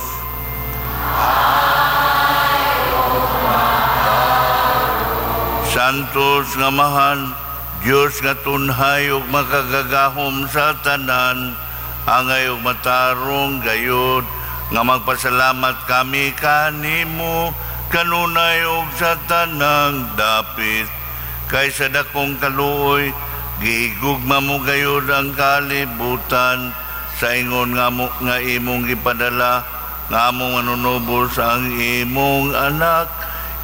[SPEAKER 2] Santos nga Amahan, Dios nga tunhay ug makagagahom sa tanan, angay ug matarong gayud nga magpasalamat kami kanimo kanunay ug sa tanang dapit. Kay sa dakong kaluoy, gihigugma mo gayud ang kalibutan, sa ingon nga mo nga imong gipadala nga among manunubos ang imong anak.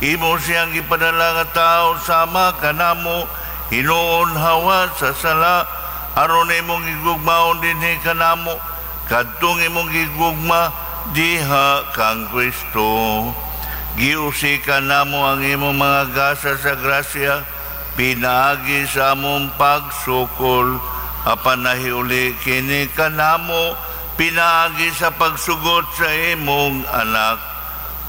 [SPEAKER 2] Imo siyang gipadala nga tao sama kanamo, hinuon hawa sa sala, aron imong gigugmaon dinhi kanamo, kadtong imong gigugma diha kang Kristo. Giusikan namo ang imong mga gasa sa grasya, pinaagi sa among pagsukol, apan nahiuli kini kanamo, pinaagi sa pagsugot sa imong anak,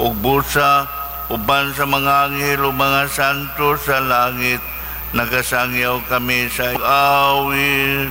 [SPEAKER 2] ug busa uban sa mga anghel ug mga santo sa langit, nagasangyaw kami sa awit.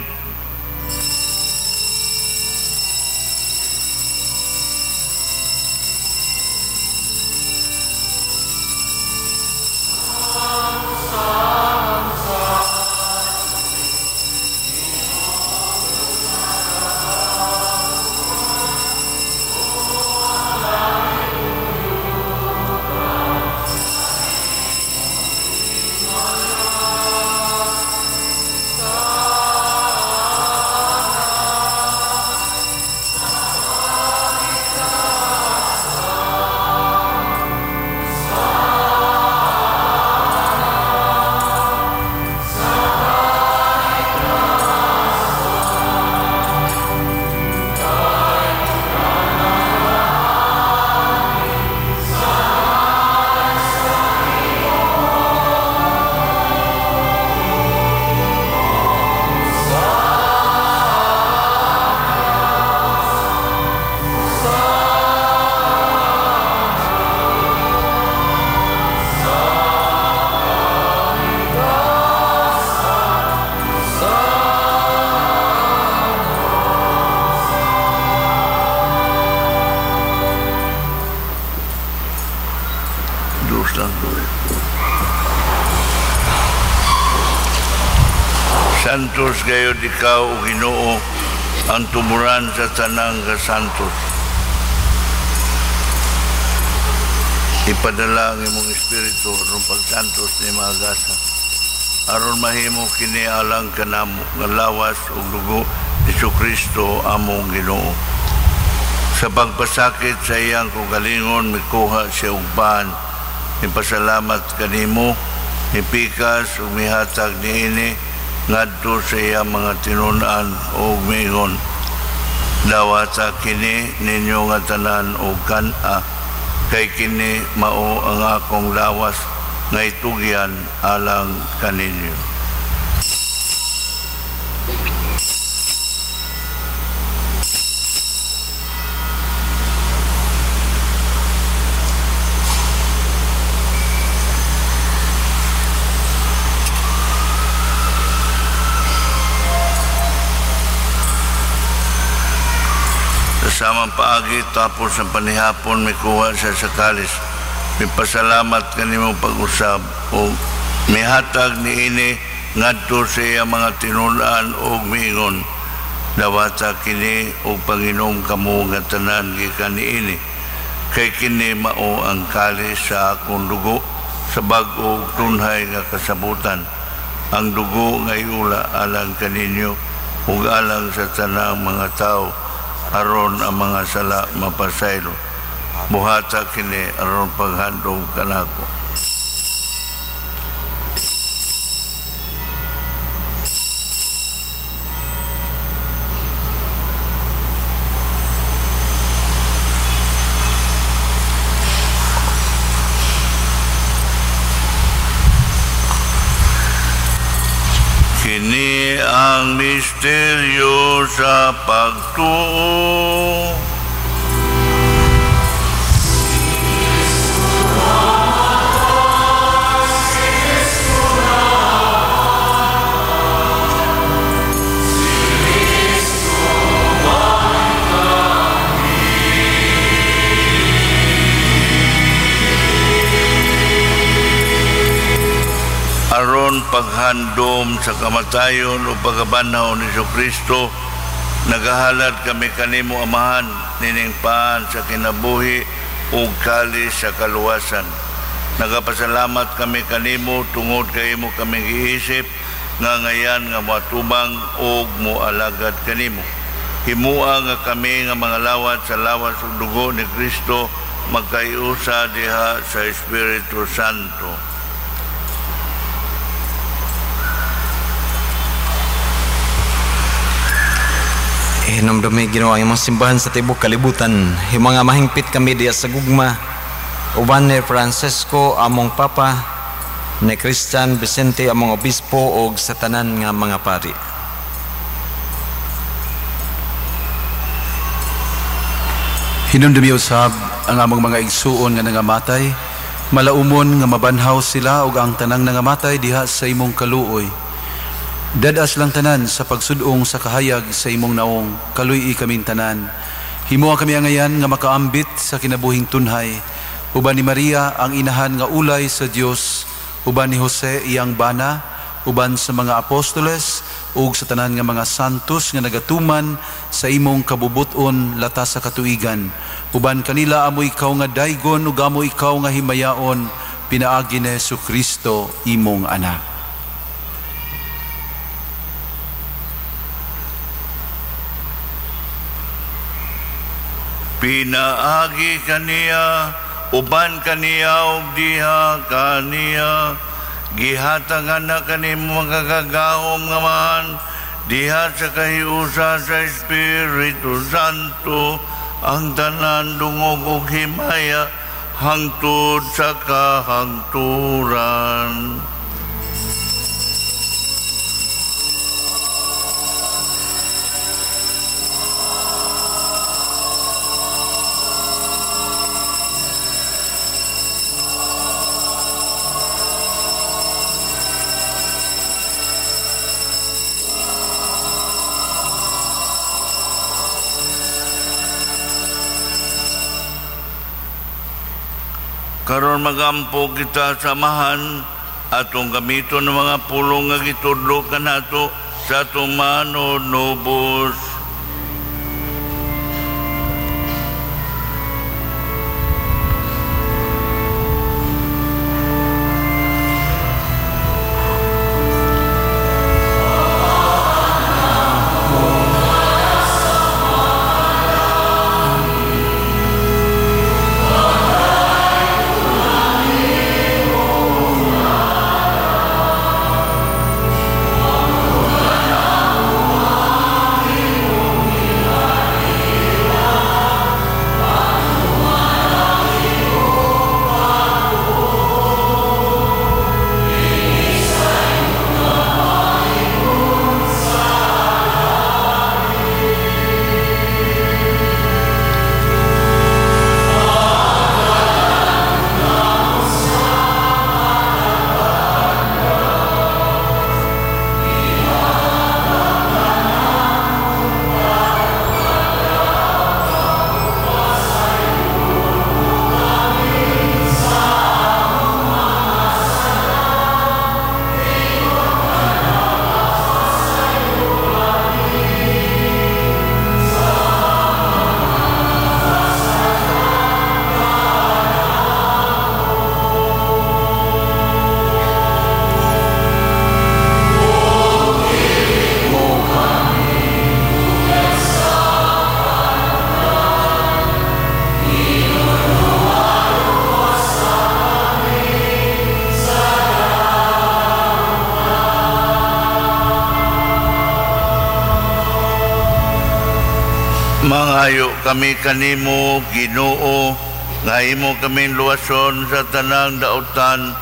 [SPEAKER 2] Santos gayud ikaw, o Ginoo, ang tumuran sa tanang kasantos. Ipadala ang imong espiritu aron pagsantos ni mga gasa, aron mahimo kini alang kanamo nga lawas ug dugo ni Kristo among Ginoo. Sa pagpasakit sa iyang kaugalingon, mikuha siya og pan, mipasalamat kanimo, mipikas ug mihatag niini ngadto sa iyang mga tinun-an ug miingon, dawata kini ninyo nga tanan og kan-a, kay kini mao ang akong lawas nga itugyan alang kaninyo. Samang paagi, tapos ang panihapon, mikuha siya sa kalis. Mipasalamat kanimo pag-usab o mihatag niini ngadto sa iya mga tinun-an og miingon, dawata kini og panginom kamo nga tanan gikan niini, kay kini mao ang kalis sa akong dugo sa bag-o ug tunhay nga kasabutan, ang dugo nga iula alang kaninyo ug alang sa tanang mga tawo, aron ang mga sala mapasaylo. Buhata kini aron paghandom kanako. Kini ang misteryo sa pagtuo. Aron paghandom sa kamatayon o pagkabanhaw ni Jesucristo, nagahalad kami kanimo Amahan, nining paan sa kinabuhi ug kalis sa kaluwasan. Nagapasalamat kami kanimo tungod kay imo kami giisip nga ngayan nga moatubang og moalagad kanimo. Himua nga kami nga mga lawat sa lawas ug dugo ni Kristo magkaiusa diha sa Espiritu Santo.
[SPEAKER 8] Hinumdumi Ginoo ang imong simbahan sa tibuok kalibutan. Himo nga mahingpit kami diha sa gugma uban ni Francisco among Papa, ni Christian Vicente among Obispo ug sa tanan nga mga pari.
[SPEAKER 9] Hinumdumi usab ang among mga igsuon nga nangamatay, malaumon nga mabanhaw sila ug ang tanang nangamatay diha sa imong kaluoy. Dadas lang tanan sa pagsudong sa kahayag sa imong naong, kaluy-i kaming tanan. Himoa kami angayan nga makaambit sa kinabuhing tunhay, uban ni Maria ang inahan nga ulay sa Dios, uban ni Jose iyang bana, uban sa mga apostoles ug sa tanan nga mga santos nga nagatuman sa imong kabubuton lata sa katuigan. Uban kanila amo ikaw nga daygon ug amo ikaw nga himayaon, pinaagi ni Jesucristo imong anak.
[SPEAKER 2] Pinaagi kaniya, uban kaniya ug diha kaniya, gihatagan na kanimo mga kagagahom nga man, diha sa kahiusa sa Espiritu Santo, ang tanan dungog ug himaya, hangtod sa kahangturan. Karon magampo kita samahan atong gamiton ng mga pulong nga gitudlo kanato sa atong manunubos. Mangayo kami kanimo, Ginoo, nga imo kaming luwason sa tanang dautan.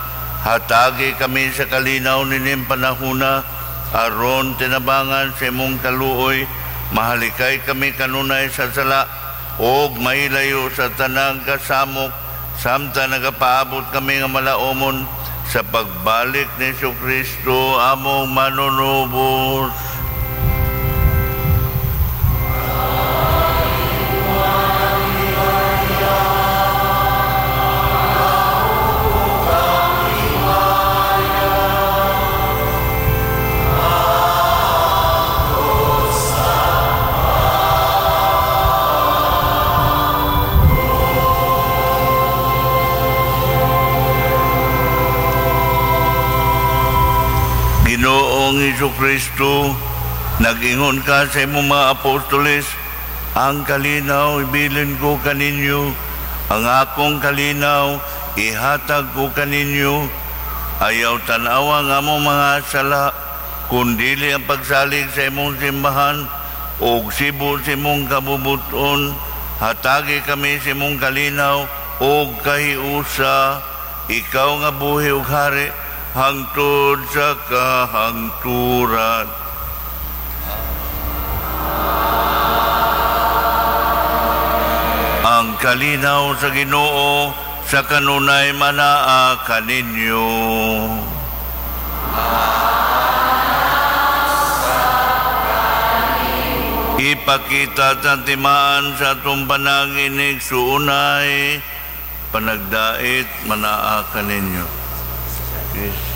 [SPEAKER 2] Hatagi kami sa kalinaw nining panahuna, aron tinabangan sa imong kaluoy, mahalikay kami kanunay sa sala, og mailayo sa tanang kasamok, samtang nagapaabot kami nga malaomon sa pagbalik ni Jesucristo among manunubos. Ginoong Hesukristo, nag-ingon ka sa imong mga apostoles, ang kalinaw ibilin ko kaninyo, ang akong kalinaw ihatag ko kaninyo. Ayaw tan-awa ang among mga sala, kundili ang pagsalig sa imong simbahan ug sibo sa imong kabubuton. Hatagi kami sa imong kalinaw ug kahiusa, ikaw nga buhi ug hari hangtod sa kahangturan. Ang kalinaw sa Ginoo sa kanunay manaa kaninyo. Ipakita sa timaan sa atong pananginig suunay, panagdait manaa kaninyo. Yes.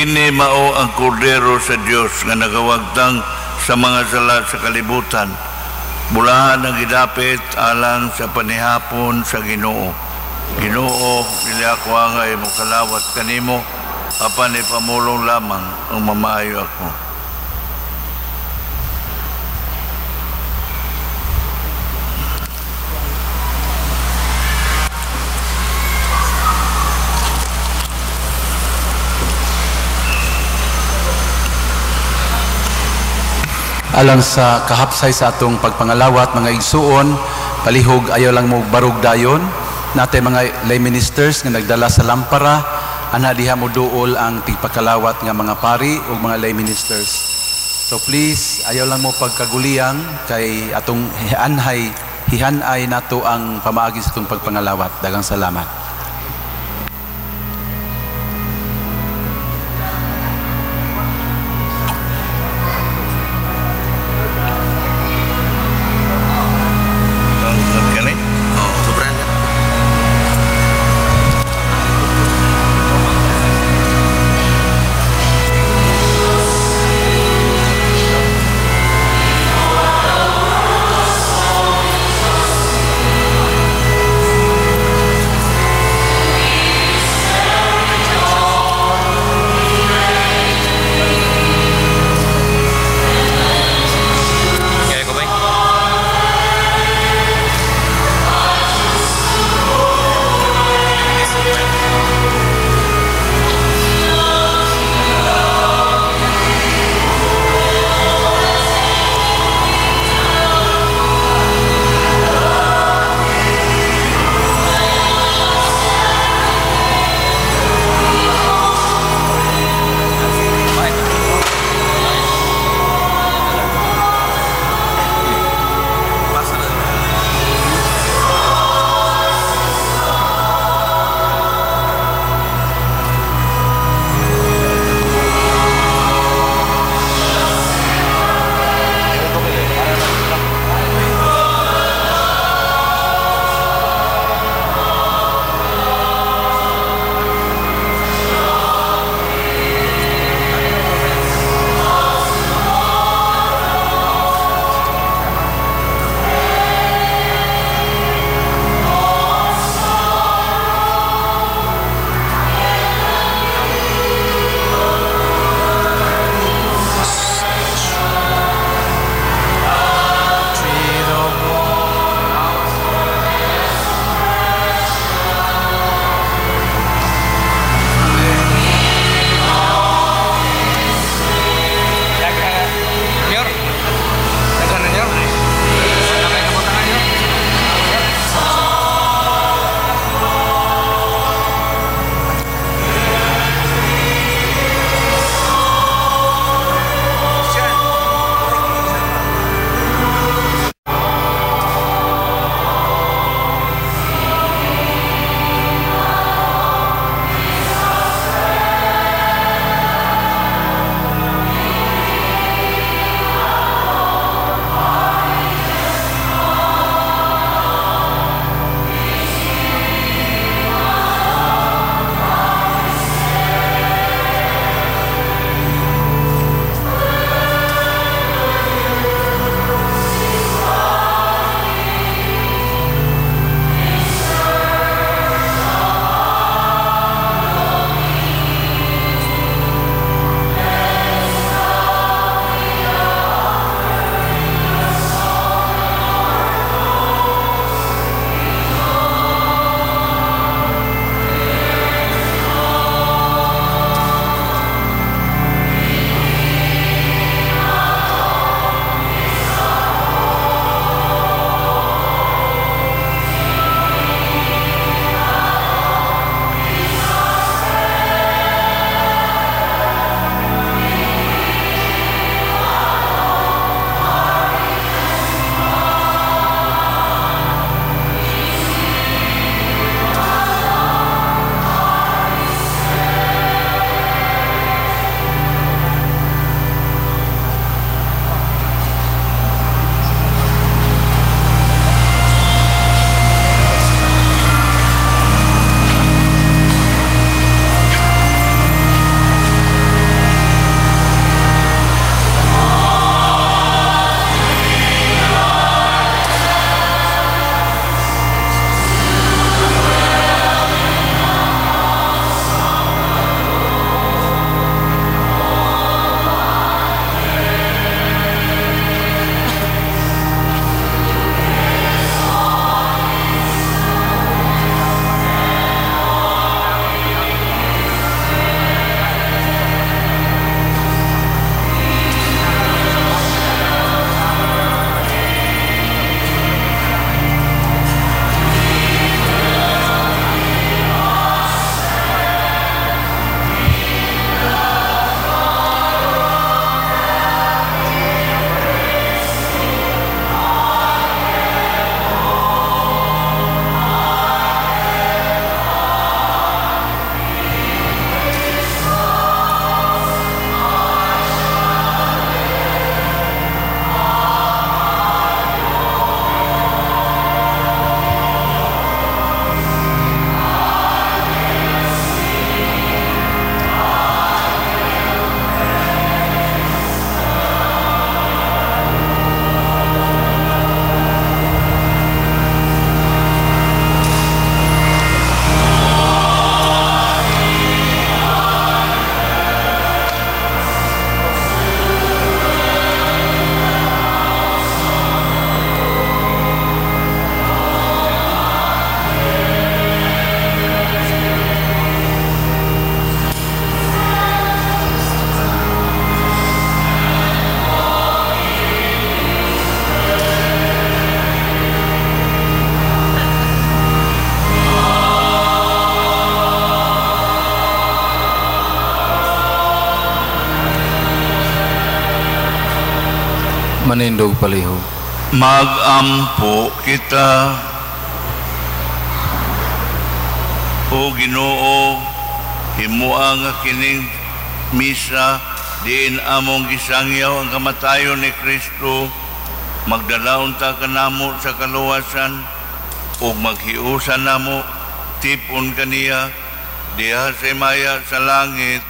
[SPEAKER 2] Kini mao ang kordero sa Dios nga nagawagtang sa mga sala sa kalibutan. Bulahan ang gidapit alang sa panihapon sa Ginoo. Ginoo, dili ako angay mokalawat kanimo, apan ipamulong lamang ang mamaayo ako.
[SPEAKER 9] Alang sa kahapsay sa atong pagpangalawat, mga igsuon, palihog ayaw lang mo barug dayon. Natay mga lay ministers nga nagdala sa lampara, ana diha mo duol ang tigpakalawat nga mga pari o mga lay ministers. So please, ayaw lang mo pagkaguliyang kay atong hihanay nato ang pamaagi sa atong pagpangalawat. Daghang salamat.
[SPEAKER 1] Manindog palihog.
[SPEAKER 2] Magampo kita. O Ginoo, himua nga kining misa diin among gisangyaw ang kamatayon ni Kristo, magdalaon ta kanamo sa kaluwasan ug maghiusa namo tipon kaniya diha sa himaya sa langit,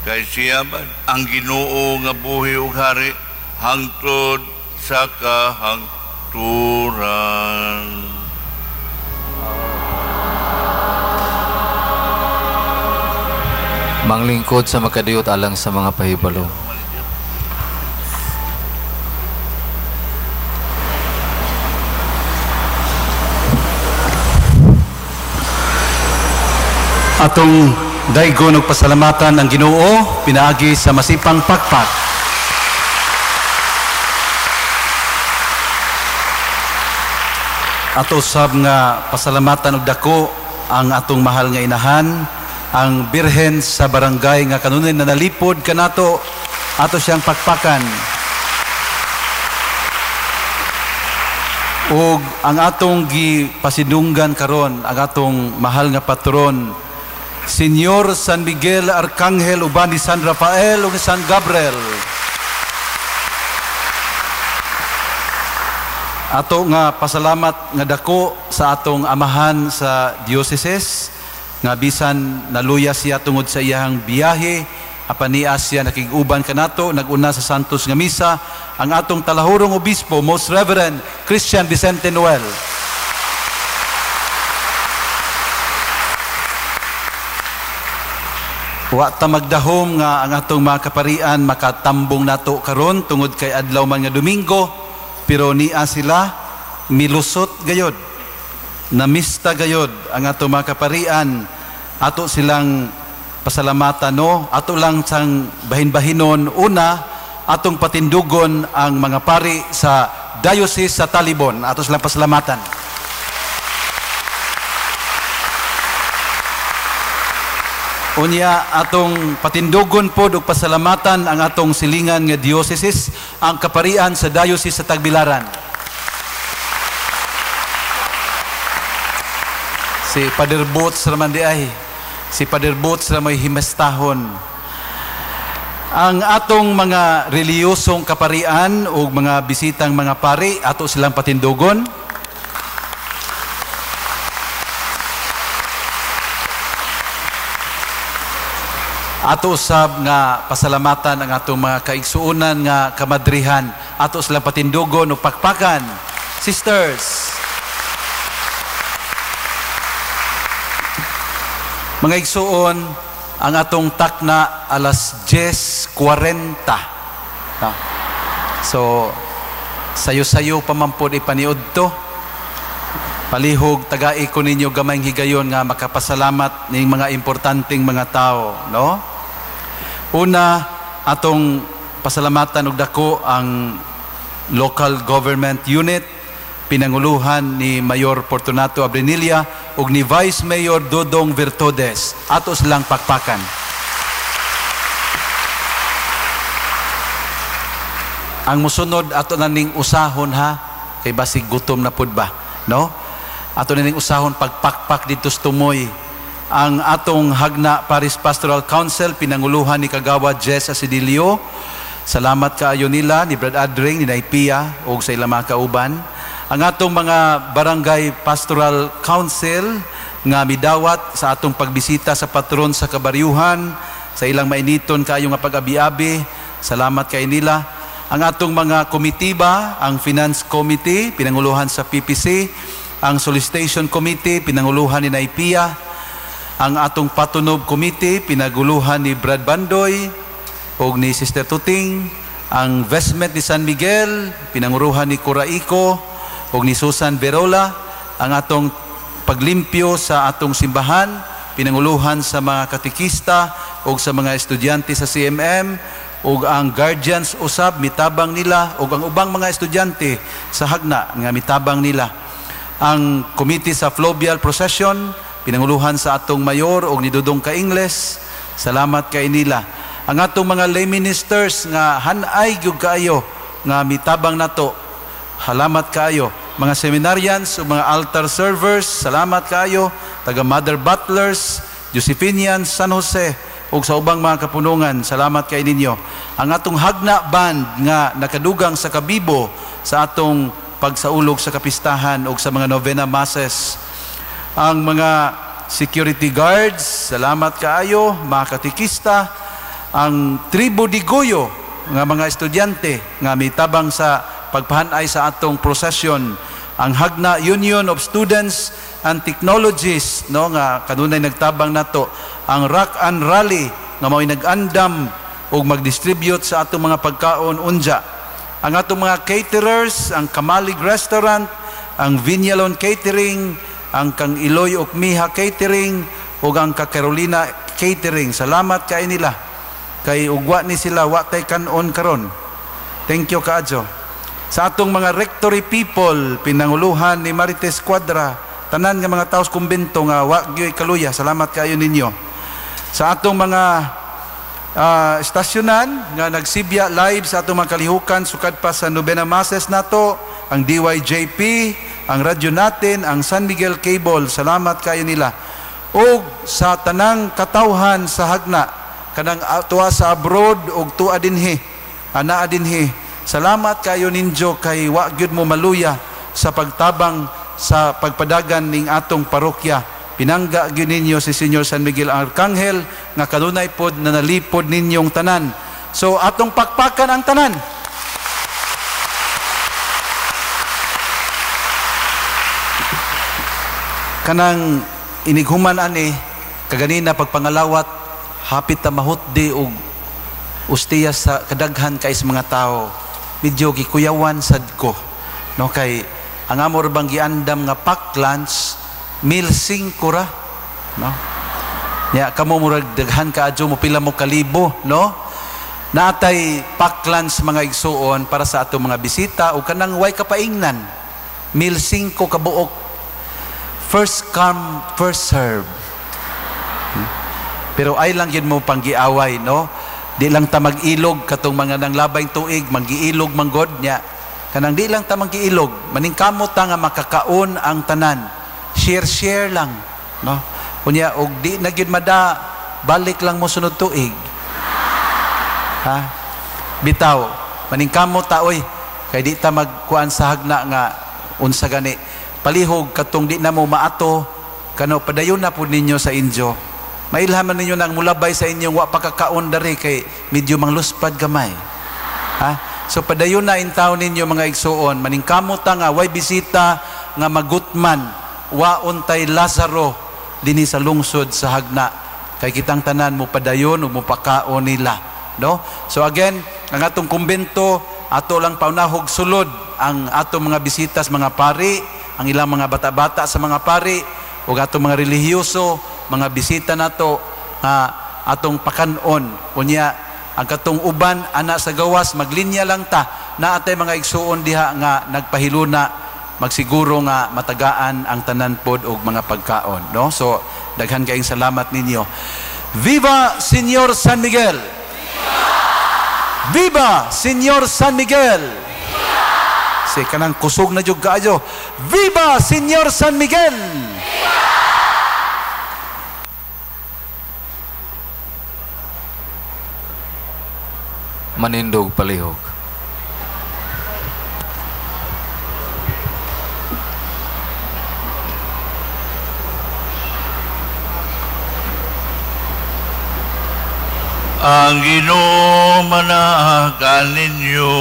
[SPEAKER 2] kay siya ang Ginoo nga buhi ug hari hangtod sa kahangturan.
[SPEAKER 1] Manglingkod sa makadiyot alang sa mga pahibalo.
[SPEAKER 9] Atong daygon og pasalamatan ang Ginoo pinaagi sa masipang pakpak. Ato sab nga pasalamatan og dako ang atong mahal nga inahan, ang Birhen sa barangay nga kanunay na nalipod kanato, ato siyang pakpakan. Ug ang atong gipasidunggan karon, ang atong mahal nga patron, Senyor San Miguel Arcangel uban ni San Rafael ug ni San Gabriel. Ato nga pasalamat nga dako sa atong amahan sa diocese nga bisan naluya siya tungod sa iyang biyahe, apan niya siya nakig-uban kanato naguna sa Santos nga misa ang atong talahurong obispo, Most Reverend Christian Vicente Noel. Wa ta magdahom nga ang atong mga kaparian makatambong nato karon tungod kay adlaw man nga Domingo, pero niya sila milusot gayod, namista gayod ang atong mga kaparian. Ato silang pasalamatan, no? Ato lang sang bahin-bahinon. Una, atong patindugon ang mga pari sa Diocese sa Talibon. Ato silang pasalamatan. Unya, atong patindugon pod og pasalamatan ang atong silingan nga dioceses, ang kaparian sa Diocese sa Tagbilaran. Si Pader Boots raman di ay. Si Pader Boots ra may himestahon. Ang atong mga reliyosong kaparian o mga bisitang mga pari, ato silang patindugon. Ato usab nga pasalamatan ang atong mga kaigsuonan nga kamadrihan. Ato silang patindugon o pakpakan. Sisters, mga igsuon, ang atong takna alas 10:40. So, sayo-sayo pa man pod ipaniod to. Palihog, tagai ko ninyo gamayng higayon nga makapasalamat ning mga importanteng mga tao, no? Una, atong pasalamatan og dako ang local government unit pinanguluhan ni Mayor Fortunato Abrenilla ug ni Vice Mayor Dodong Virtudes. Ato silang pakpakan. Ang musunod ato na ning usahon ha, kay basig gutom na pud ba, no? Ato na ning usahon pagpakpak didto sa tumoy. Ang atong Hagna Parish Pastoral Council pinanguluhan ni Kagawa Jess Asidilio. Salamat kaayo nila ni Brad Adring, ni Naipia ug sa ilang mga kauban. Ang atong mga Barangay Pastoral Council nga midawat sa atong pagbisita sa patron sa kabaryuhan, sa ilang mainiton kaayo nga pag-abi-abi. Salamat kay nila. Ang atong mga komitiba, ang Finance Committee pinanguluhan sa PPC, ang Solicitation Committee pinanguluhan ni Naipia, ang atong Patunob Committee pinaguluhan ni Brad Bandoy ug ni Sister Tuting, ang Vestment ni San Miguel pinanguruhan ni Curaiko ug ni Susan Verola, ang atong paglimpyo sa atong simbahan pinanguluhan sa mga katekista ug sa mga estudyante sa CMM, ug ang guardians usab mitabang nila, ug ang ubang mga estudyante sa Hagna nga mitabang nila. Ang committee sa Fluvial Procession pinanguluhan sa atong mayor ug ni Dudong Ka-Ingles, salamat kay nila. Ang atong mga lay ministers nga hanay gyud kaayo nga mitabang nato. Salamat kaayo. Mga seminarians ug mga altar servers, salamat kaayo. Taga Mother Butlers, Josephinians, San Jose ug sa ubang mga kapunungan, salamat kay ninyo. Ang atong Hagna Band nga nakadugang sa kabibo sa atong pagsaulog sa kapistahan ug sa mga novena masses. Ang mga security guards, salamat kaayo, mga katikista, ang Tribo di Goyo nga mga estudyante nga mitabang sa pagpahanay sa atong procession, ang Hagna Union of Students and Technologists, no, nga kanunay nagtabang nato, ang Rock and Rally nga mao'y nag-andam ug mag-distribute sa atong mga pagkaon unja, ang atong mga caterers, ang Kamalig Restaurant, ang Vinyalon Catering, ang Kang Iloy Ukmiha Catering ug ang Ka Carolina Catering. Salamat kay nila kay ugwa ni sila wa tay kanon karon. Thank you kaadyo. Sa atong mga rectory people, pinanguluhan ni Marites Cuadra, tanan nga mga taos kumbento nga wa gyoy kaluya, salamat kaayo ninyo. Sa atong mga estasyonan nga nagsibya live sa atong mga kalihukan sukad pa sa novena masses nato, ang DYJP, ang radyo natin, ang San Miguel Cable, salamat kayo nila. Og sa tanang katawhan sa Hagna, kanang tuwa sa abroad og tuwa dinhi, anaa dinhi, salamat kayo ninyo kay wa gyud mo maluya sa pagtabang sa pagpadagan ning atong parokya. Pinangga gyud ninyo si Senyor San Miguel Arcangel nga kanunay pod na nalipod ninyong tanan. So atong pakpakan ang tanan. Kanang inighuman ani kaganina pagpangalawat hapit ta mahutdi og ustiya sa kadaghan kay sa mga tao, medyo gikuyawan sad ko, no, kay ang amor bang giandam nga pack lunch 1,500 ra, no, nya kamo murag daghan kaadyo mo pila mo kalibo, no. Naatay pack lunch mga igsuon para sa atong mga bisita o kanang way kapaingnan, 1,500 kabuok. First come, first serve. Pero ay lang yun mo panggiaway, no? Di lang ta mag-ilog katong mga nanglabay tuig, magiilog manggod niya. Kanang di lang ta magiilog, maningkamot ta nga makakaon ang tanan. Share-share lang, no? Kunya og di na gyud mada, balik lang mo sunod tuig. Ha? Bitaw, maningkamot ta oy, kay di ta magkuan sa Hagna nga unsa gani. Palihog katong di na mo maato, kano padayon na pud ninyo sa inyo. Mailhaman ninyo nang mulabay sa inyong wa pakakaon dari kay medyo mangluspad gamay. Ha? So padayon na intaw ninyo mga igsuon, maningkamot ta nga way bisita nga magutman, wa untay Lazaro dinhi sa lungsod sa Hagna. Kay kitang tanan mo padayon ug mopakaon nila, no? So again, ang atong kumbento ato lang paunahog sulod ang atong mga bisitas, mga pari, ang ilang mga bata-bata sa mga pari ug atong mga relihiyoso, mga bisita nato nga atong pakanon. Unya ang katong uban ana sa gawas maglinya lang ta, naa tay mga igsuon diha nga nagpahiluna, magsiguro nga matagaan ang tanan pod og mga pagkaon, no? So daghan kaayong salamat ninyo. Viva Señor San Miguel! Viva Señor San Miguel! Si kanang kusog na jud kaayo. Viva Señor San Miguel! Viva!
[SPEAKER 1] Manindog palihog.
[SPEAKER 2] Ang Ginoo manaakan ninyo.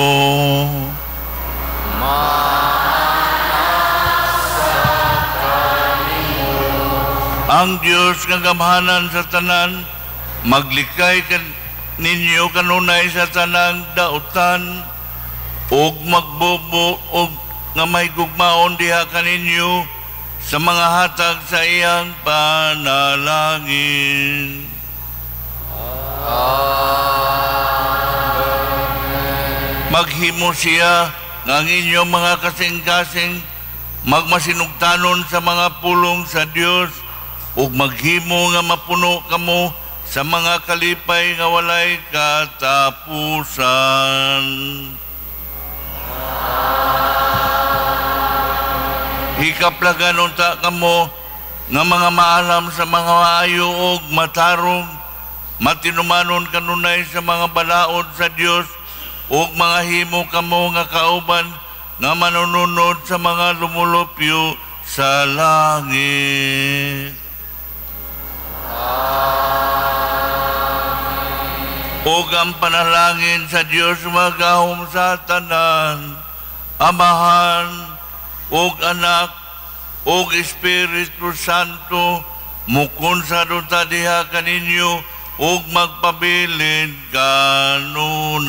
[SPEAKER 2] Ang Dios nga gamhanan sa tanan, maglikay ninyo kanunay sa tanang dautan, ug magbubo og nga may gugmaon diha kaninyo sa mga hatag sa iyang panalangin. Amen. Maghimo siya nga ang inyong mga kasing-kasing magmasinugtanon sa mga pulong sa Dios, ug maghimo nga mapuno kamo sa mga kalipay nga walay katapusan. Ikaplagan unta kamo nga mga maalam sa mga maayo og matarong, matinumanon kanunay sa mga balaod sa Dios, ug mga himo kamo nga kauban nga manununod sa mga lumulupyo sa langit. Ug ang panalangin sa Dios magahom sa tanan, Amahan ug Anak ug Espiritu Santo, mukonsad unta diha kaninyo ug magpabilin kanunay.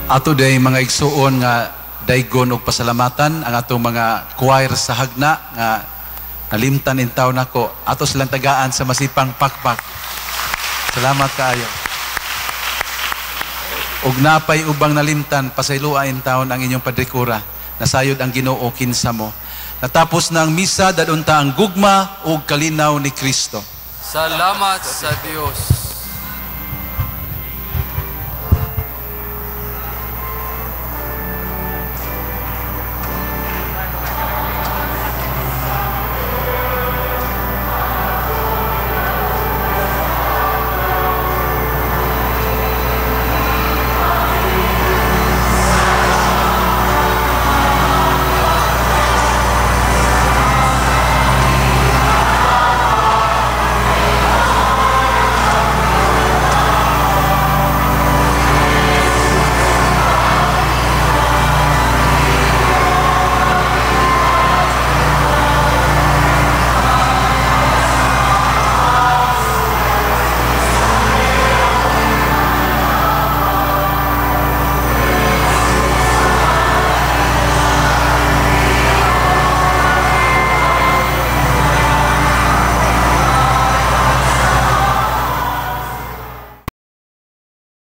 [SPEAKER 9] Ato day mga igsuon nga daygon og pasalamatan ang atong mga choir sa Hagna nga nalimtan in taon nako. Ato silang tagaan sa masipang pakpak. Salamat kaayo. Og napay ubang nalimtan, pasayloa in taon ang inyong padrikura. Nasayod ang Ginoo kinsa mo. Natapos na ang misa, dadunta ang gugma ug kalinaw ni Kristo.
[SPEAKER 1] Salamat sa Dios.